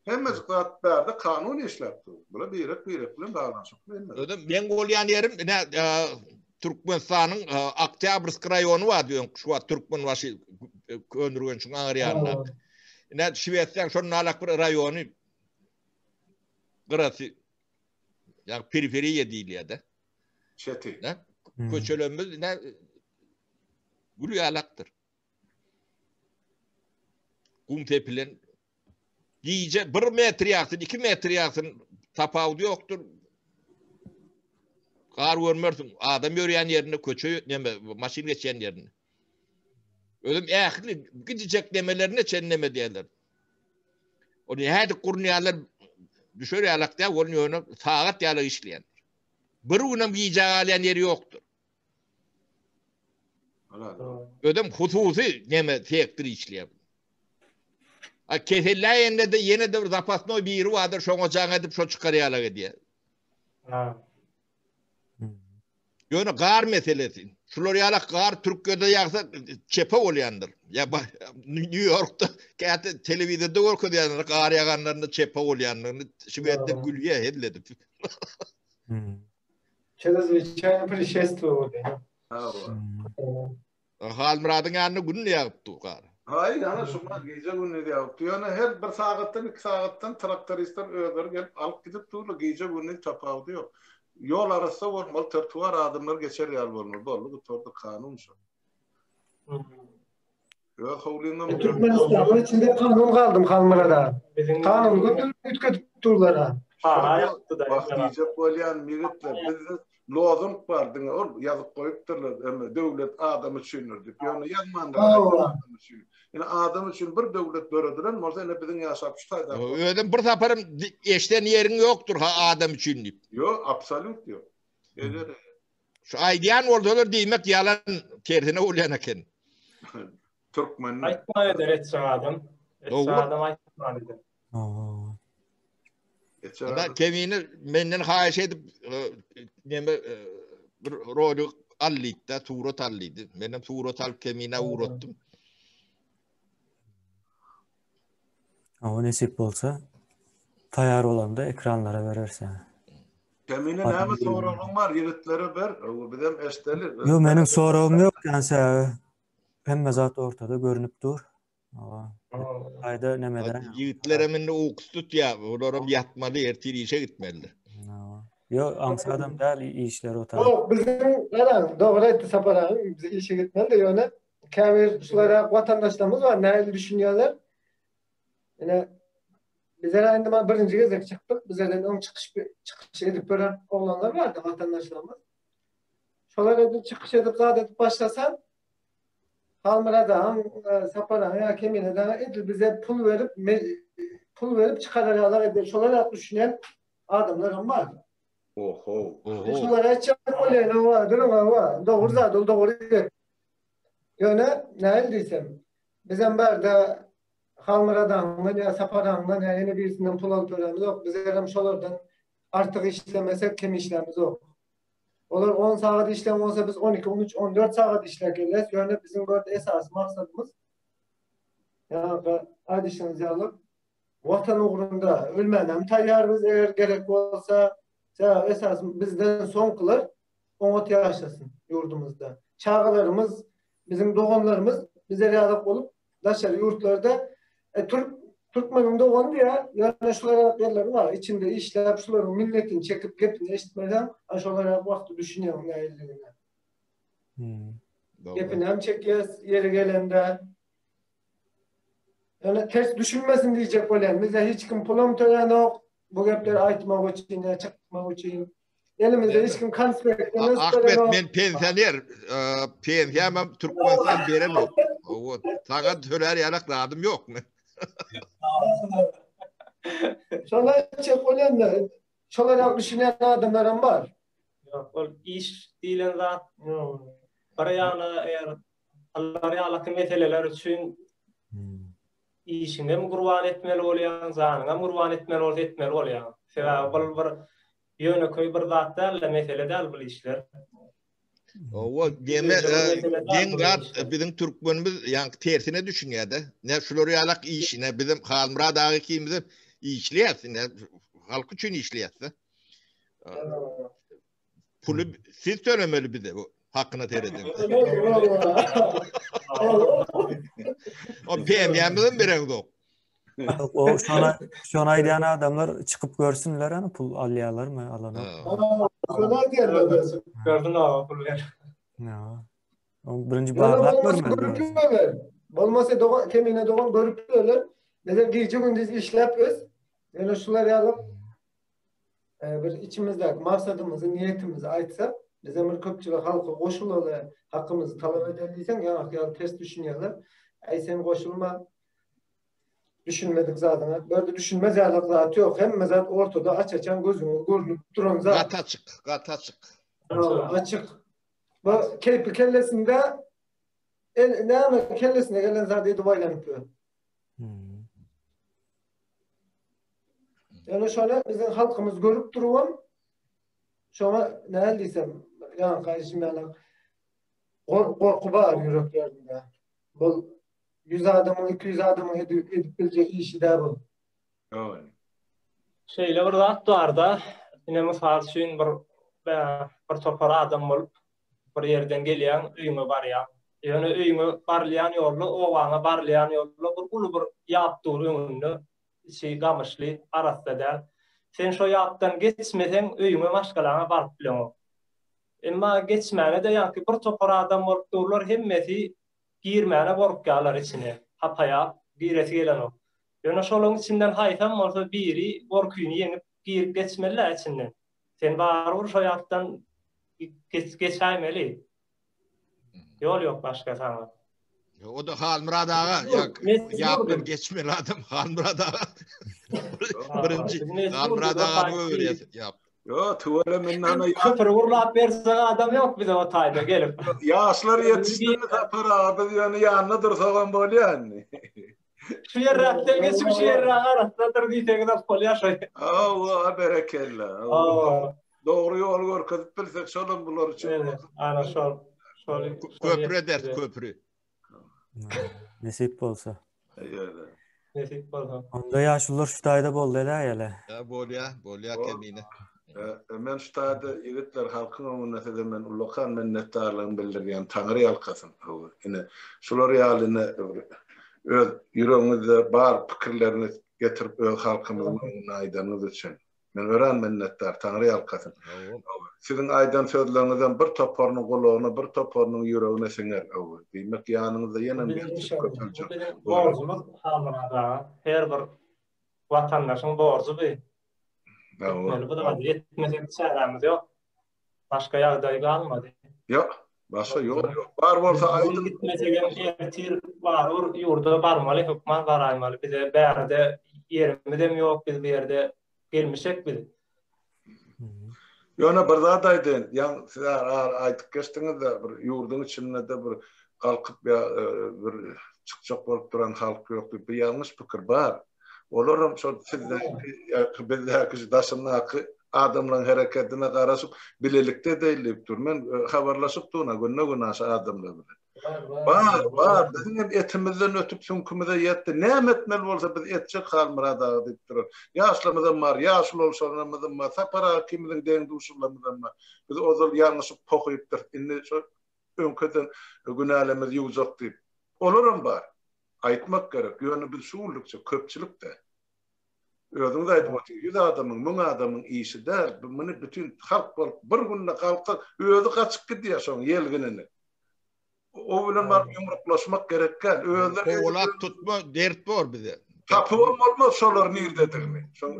Hemmejik zat bärde kanun işläp dur. Bular birek birek bilen baglanyşykly hemme. Özem meň bolýan ýerim ine Türkmenistanyň Oktýabrsk raýony bardy öňki şu wagt Türkmenbaşy Köneürgenjiň aňry ýanynda. Ine Şwesiýanyň şonda bir raýony gyrasy ýa periferiýa diýilýär-de. Çeti. Köçelerimiz ine gül ýalakdyr. Gum sepilen gije 1 metr ýagsyn, 2 metr ýagsyn tapawudy ýokdur. Gar görmersiň. Adam ýörýän ýerinde, köçe neme, maşyn geçýän ýerinde. Özüm ähli gidijek nemelerine çen neme diýerler. Ony hädik gurnýarlar, düşer ýalak däl, ol ýöne sagat ýalak işleýän. Bir günem gijä galýan ýeri ýokdur. Özem hususy neme sektor işleýär. A keselläýende-de ýene-de bir zapasnoý biri bardyr, şoňa jaň edip şo çykar ýalak edýär. Ha. Ýöne gar meselesi. Şular ýalak gar Türkiýede ýagsa çepe bolýandyr. Ýa Nýu-Ýorkda käte telewizorda görkezýärler gar ýaganlarynda çepe bolýandygyny. Şwedler gülýär hezil edip. Çrezwyçaýny prişestwiýe bolýar. Halmyradyň ýanynda günde ýagyp dur gar. Haý, ýana şumat gije-gündiz ýagyp dur. Ýöne her bir sagatdan, iki sagatdan traktoristler özleri gelip alyp gidip durlar. Gije-gündiz tapawudy ýok. Ýol arassa bolmaly, trotuar adamlar geçer ýaly bolmaly. Boldy, gutardy, kanun şo. Öz howlyňam Türkmenistanyň içinde kanun galdym Halmyrat aga. Kanuny götürip üýtgedip durlar ha. Wah diýjek bolýan ýigitler bizde lozung bar diňe ol ýazyp goýupdyrlar eme döwlet adam üçindir diýip ýöne ýazmandyr adam üçin. Ine adam üçin bir döwlet döredilen bolsa ine biziň ýaşap şu taýda. Özem bir saparym eşden ýeriň ýokdur ha adam üçin diýip. Ýok absolýut ýok. Eger Şu aýdýan bolsalar diýmek ýalan tersine bolýan eken. Türkmende. Aýtman eder etjek adam. Etjek adam aýtman eder. Ata Kemine menden haýyş edip neme bir rolik al diýdi, surat al diýdi. Menem surat alyp Kemine ugratdym. Awa nesip bolsa taýar bolanda ekranlara bereris ýa. Kemine näme soragyň bar ýigitlere ber, bizem eşdeli. Ýok meniň soragym ýok ýa sebäbi hemme zat ortada görünip dur. Awa. Aýda nemede. Ýigitlerem indi ukusy tutýar, olaram ýatmaly, ertir işe gitmelidir. Awa. Ýok aňsadam däl işler o tarap. Ýok biziň garaň dogry aýtdy Sapar aga biz işe gitmeli-de ýöne Käbir şulara watandaşlarymyz bar, nähili düşünýärler? Ine bizler indi mana birinji gezek çykdyk. Bizlerden öň çykyş çykyş edip gören oglanlar bardy, watandaşlarymyz. Şolar edil çykyş edip zat edip başlasa, Halmyrat agam, e, Sapar agam ýa Kemine aga edil bize pul berip pul berip çykarar ýaly edil şolar ýaly düşünýän adamlar hem bar. Oho. Oho. Şolar aýtjak bolýan, owa, duruň, owa, dogry zat, ol dogry gep. Ýöne, nähili diýsem, bizem bärde Halmyrat aňdan ýa Sapar aňdan ýa ýene birisinden pul alyp ýöremizok. Bizlerem şolardan artyk işlemesek, kem işlämizok. Olar on sagat işlän bolsa, biz 12, 13, 14 sagat işläp gelýäs. Ýöne biziň bu ýerde esasy maksadymyz, ýa-da aýdyşyňyz ýaly, Watan ugrunda ölmänem taýýar biz eger gerek bolsa. Sebäbi esasy bizden soňkylar oňat ýaşasyn ýurdumyzda. Çagalarymyz, biziň doganlarymyz bize ýazak bolup daşary ýurtlarda e, türk türkmeniň dogany diýýär, ýöne şular ýaly ýerleri bar, içinde işläp şularyň minnetini çekip gepini eşitmeseň, a şolar ýaly wagty düşünýäň nähilidigine. Hmm. Gepini hem çekýäs ýeri gelende. Ýöne ters düşünmesin diýjek bolýan. Bize hiç kim pulam tölenok bu gepleri aýtmak üçin ýa çykmak üçin. Elimizde hiç kim konspekt Ahmet men pensioner. Pensiýamam Türkmenistan berenok. Owo, saňa tölär ýalak zadym ýokmy? Şolar aýtjak bolýan-da. Şolar ýaly düşünýän adamlar hem bar. Ýok, ol iş diýlen zat bir ýana eger. Şular ýalaky meseleler üçin işiňem gurban etmeli bolýaň, janyňam gurban etmeli bolsa etmeli bolýaň. Sebäbi bul bir ýönekeý bir zat däl-de, mesele däl bul işler. Owa, geme geň zat biziň türkmenimiz ýaňky tersine düşünýär-de. Ne şular ýalak iş, ne bizim Halmyrat aga ikimiz işleýäs, ne halk üçin işleýäs-de. Puly siz tölemeli bize bu hakyna serediň. O PM'mizi bereňzok. O şona şona aýdýan adamlar çykyp görsünler ana pul alýarlarmy alanok. Şona aýdýarlar. Gördün aga pul ber. Ýa. O birinji barlap görmeli. Bolmasa dogan kemine dogan görüp öler. Bizem gije gündüz işläp öz. Ýöne şular ýaly bir içimizdäki maksadymyzy, niýetimizi aýtsak, bizem bir köpçülik halka goşulaly, hakymyzy talap edeli diýseň, ýaňky ýaly ters düşünýärler. Äý sen goşulma, düşünmedik zadyňa. Bu ýerde düşünmez ýaly zat ýok. Hemme zat ortada aç-açan gözüňe görnüp duran zat. Gaty açyk, gaty açyk. Açyk. Bu keýpi kellesinde el näme kellesine gelen zat edip aýlanyp ýör. Hmm. Ýöne şony biziň halkymyz görüp durubam şoňa näl diýsem, ýaňky aýdyşym ýaly gorky bar ýüreklerinde. Bu 100 adamyň, 200 adamyň edip, edip biljek işi däl bu. Ýok. Şeýle bir zat bar-da, ine mysal üçin bir bir topar adam bolup bir ýerden gelýäň, öýüňe barýaň. Ýöne öýüňe barylýan ýolda, obaňa barylýan ýolda bir uly bir ýap dur öňünde, içi gamyşly, arassa däl. Sen şo ýapdan geçmeseň, öýüňe, maşgalaňa baryp bileňok. Emma geçmäne-de ýaňky bir topar adam bolup durlar, hemmesi girmäne gorkýarlar içine. Hapa ýap, giresi gelenok. Ýöne şolaryň içinden haýsam bolsa biri gorkyny ýeňip girip geçmeli-dä içinden. Sen barybir şo ýapdan geçäýmeli. Ýol ýok başga saňa. O da Halmyrat aga, ýapdan geçmeli adam Halmyrat aga. Birinji Halmyrat agany öwürýär ýap. Ýo, tüweleme indi ana Köpri gurlap berjek adam ýok bize o taýda gelip. Ýaşlar ýetişdi Sapar aga, biz ýöne ýanynda dursagam bolýar indi. Şu ýerräkden geçip şu ýerräk arassadyr diýseňizem bolýar şo. Hawa, berekella. Hawa. Dogry ýoly görkezip bilsek şolam bular üçin. Evet, ana şol. Şol. Köpri ederis, köpri. Nesip bolsa. Eýle. Nesip bolsa. Onda ýaşulular şu taýda boldy edäýeli. Ýa bolýa, bolýa kemine. Men şu taýda ýigitler halkyň öňünde size men ullakan minnetdarlygymy bildirýän Taňry ýalkasyn. Hawa, ine, şular ýaly ine öz ýüregiňizde bar pikirleriňiz getirip öz halkymyzyň öňünde aýdanyňyz üçin. Men örän minnetdar, Taňry ýalkasyn. Hawa, siziň aýdan sözleriňizem bir toparynyň gulagyna, bir toparynyň ýüregine siňer. Hawa, diýmek ýanyňyzda ýenem geljek köpeljek. Bu biziň borjumyz Halmyrat aga. Her bir watandaşyň borjy bu. Etmeli bu zady. Etmesek çärämiz ýok. Başga ýagdaý galmady. Ýok, başga ýol ýok. Bar bolsa aýdyň. Gitmesegem ertir barybir ýurda barmaly, hökman baraýmaly. Bize bärde ýerimizem ýok, biz bu ýerde gelmişek biz. Ýöne bir zat aýdaýyn, ýaňy siz aýdyp geçdiňiz-de, bir ýurduň içinde-de bir galkyp ýa bir çykjak bolup duran halk ýok diýip, bir ýalňyş pikir bar. Olaram şol sizdäki ýa bizdäki şu daşyndaky adamlaryň herekedine garaşyp, bilelikde edeýin diýip dur. Men habarlaşyp durun-a günde-günaşa adamlar bilen. Bar, bar, biziň hem etimizden ötüp süňkümize ýetdi. Näme etmeli bolsa biz etjek Halmyrat aga diýip duran. Ýaşlarymyzam bar, ýaşuly bolşanlarymyzam bar, Sapar aga ikimiziň deň-duşlarymyzam bar. Biz ozal ýalňyşyp pohypdyrys, indi şo öňküden günälerimizi ýuwjak diýip. Olaram bar. Aýtmak gerek, ýöne biz şu günlükçe köpçülik-dä. Özüňiz aýdyp otyň, ýüz adamyň, müň adamyň işi däl, bu muny bütin halk bolup bir günde galka özi gaçyp gidýär şoň ýelginini. O bilen baryp ýumruklaşmak gerek däl. Özleri Kowalap tutma dert bor bize. Tapybam bolmaz şolar nirdedigini. Şoň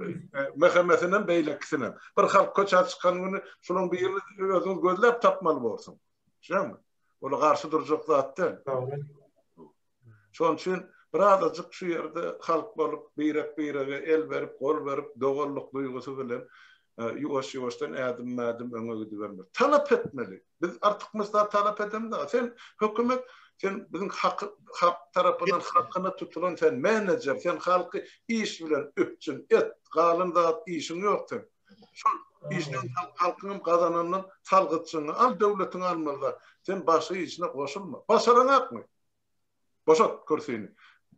MHM-sinem beýlekisinem. Bir halk köçä çykan güni şolaň birini özüňiz gözläp tapmaly borsuň. Düşünýäňmi? Ola garşy durjak zat däl. Dogry. Şonuň üçin birazajyk şu ýerde halk bolup, birek-birege el berip, gol berip, doganlyk duýgusy bilen. Ýuwaş-ýuwaşdan ädim-ädim öňe gidibermeli. Talap etmeli. Biz artykmaç zat talap edemzok. Sen hökümet, sen biziň haky, halk tarapyndan hakyna tutulan sen menejer, sen halky iş bilen üpjün et. Galan zat işiň ýok seň. Şol işden halkyňam gazanandan salgytçyňy al, döwletiň almaly zat. Sen başga işine goşulma. Başaraňakmy? Boşat kürsini.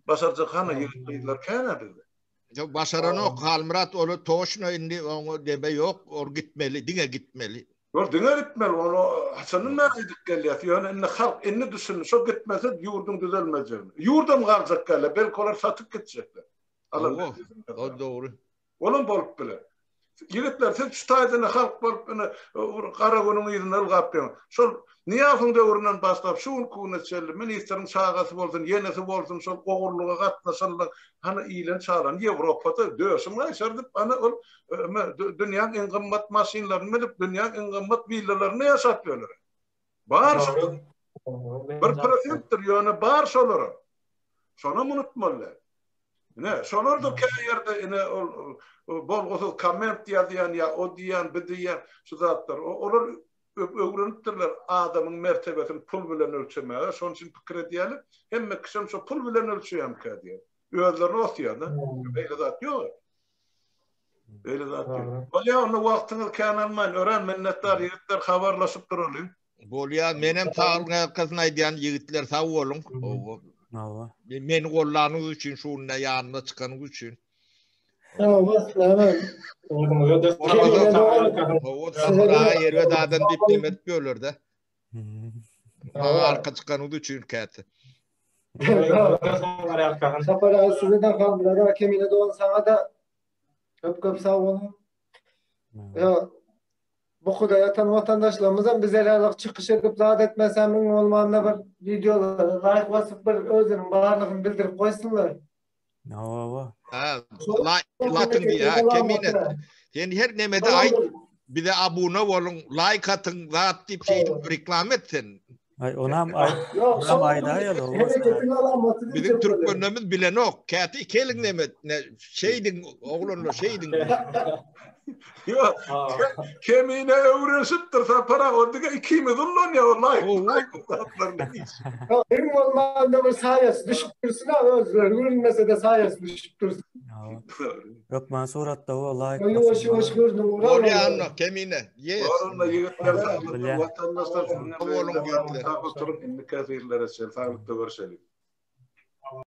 Başarjak hany ýigit-gyzlar kän-ä bizde. Ýok başaranok Halmyrat ony toçno indi oňa deme ýok ol gitmeli diňe gitmeli. Ýok diňe gitmeli ony haçandan bäri aýdyp gelýäs ýöne indi halk indi düşündi şo gitmese ýurduň düzelmejegini. Ýurdam galjak dälä belki olar satyp gitjekler. Hawa o dogry. Olam bolup biler. Ýigitler siz şu taýda ine halk bolup ine gara günüň yzynda ylgap ýörüň. Şol Nyýazowyň döwründen başlap şu günki güne çenli ministriň çagasy bolsun, ýenesi bolsun şol ogurlyga gatnaşanlar hany iýlen çalan Ýewropada döşüň gaýşardyp hany ol dünýäň iň gymmat maşynlaryny münüp dünýäň iň gymmat willalarynda ýaşap ýörler. Bar şolar. Bir prosentdir ýöne bar şolaram. Şonam unutmaly däl. Ine, şolar-da kä ýerde ine ol bolgusyz komment ýazýan ýa o diýýän, bu diýýän şu zatlar. Olar öwrenipdirler adamyň mertebesini pul bilen ölçemäge. Şonuň üçin pikir edýärler, hemme kişem şo pul bilen ölçeýärmikä diýýär. Özlerini osýar-da. Beýle zat ýok. Beýle zat ýok. Bolýar, onda wagtyňyzy kän almaýyn. Örän minnetdar ýigitler, habarlaşyp duralyň. Bolýar, menem saglyk arkasyny aýdýan ýigitler sag boluň. Hawa. Hawa. Meni gollanyňyz üçin şu günde ýanymda çykanyňyz üçin. Hawa, näme? Hawa, Sapar aga erbet adam diýip neme edip ýörler-de. Maňa arka çykanyňyz üçin käte. Sapar aga size de Halmyrat aga Kemine dogan saňa da köp köp sag boluň. Ýa bukuda ýatan watandaşlarymyzam bize ýaly çykyş edip zat etmesem iň bolmanda bir wideolara laýk basyp bir özüniň barlygyny bildirip goýsunlar. Hawa. Ha, laýk diýýär, Kemine. Sen her nemede aýt, bize abuna boluň, laýk atyň, zat diýip şeýdip reklama et sen. Aý, onam aý, onam aýdaýaly. Hereketiň alamaty Biziň türkmenlerimiz bilenok. Käte iki eliň neme, şeýdiň, oglanlar şeýdiň. Ýok, Kemine öwrenişipdir Sapar aga, ol diňe ikimiz ullanýar o laýk, laýk zatlaryny hiç. Iň bolmanda bir saýasy düşüp dursun-a, özleri görünmese-de saýasy düşüp dursun. Hökman suratda o laýk. Ýuwaş ýuwaş görnüp ugrar. Bolýar onda Kemine. Yes. Bolanda ýigitler saglykda watandaşlar Sag boluň ýigitler. Sag oturyň indiki efirlere çenli saglykda görşeliň.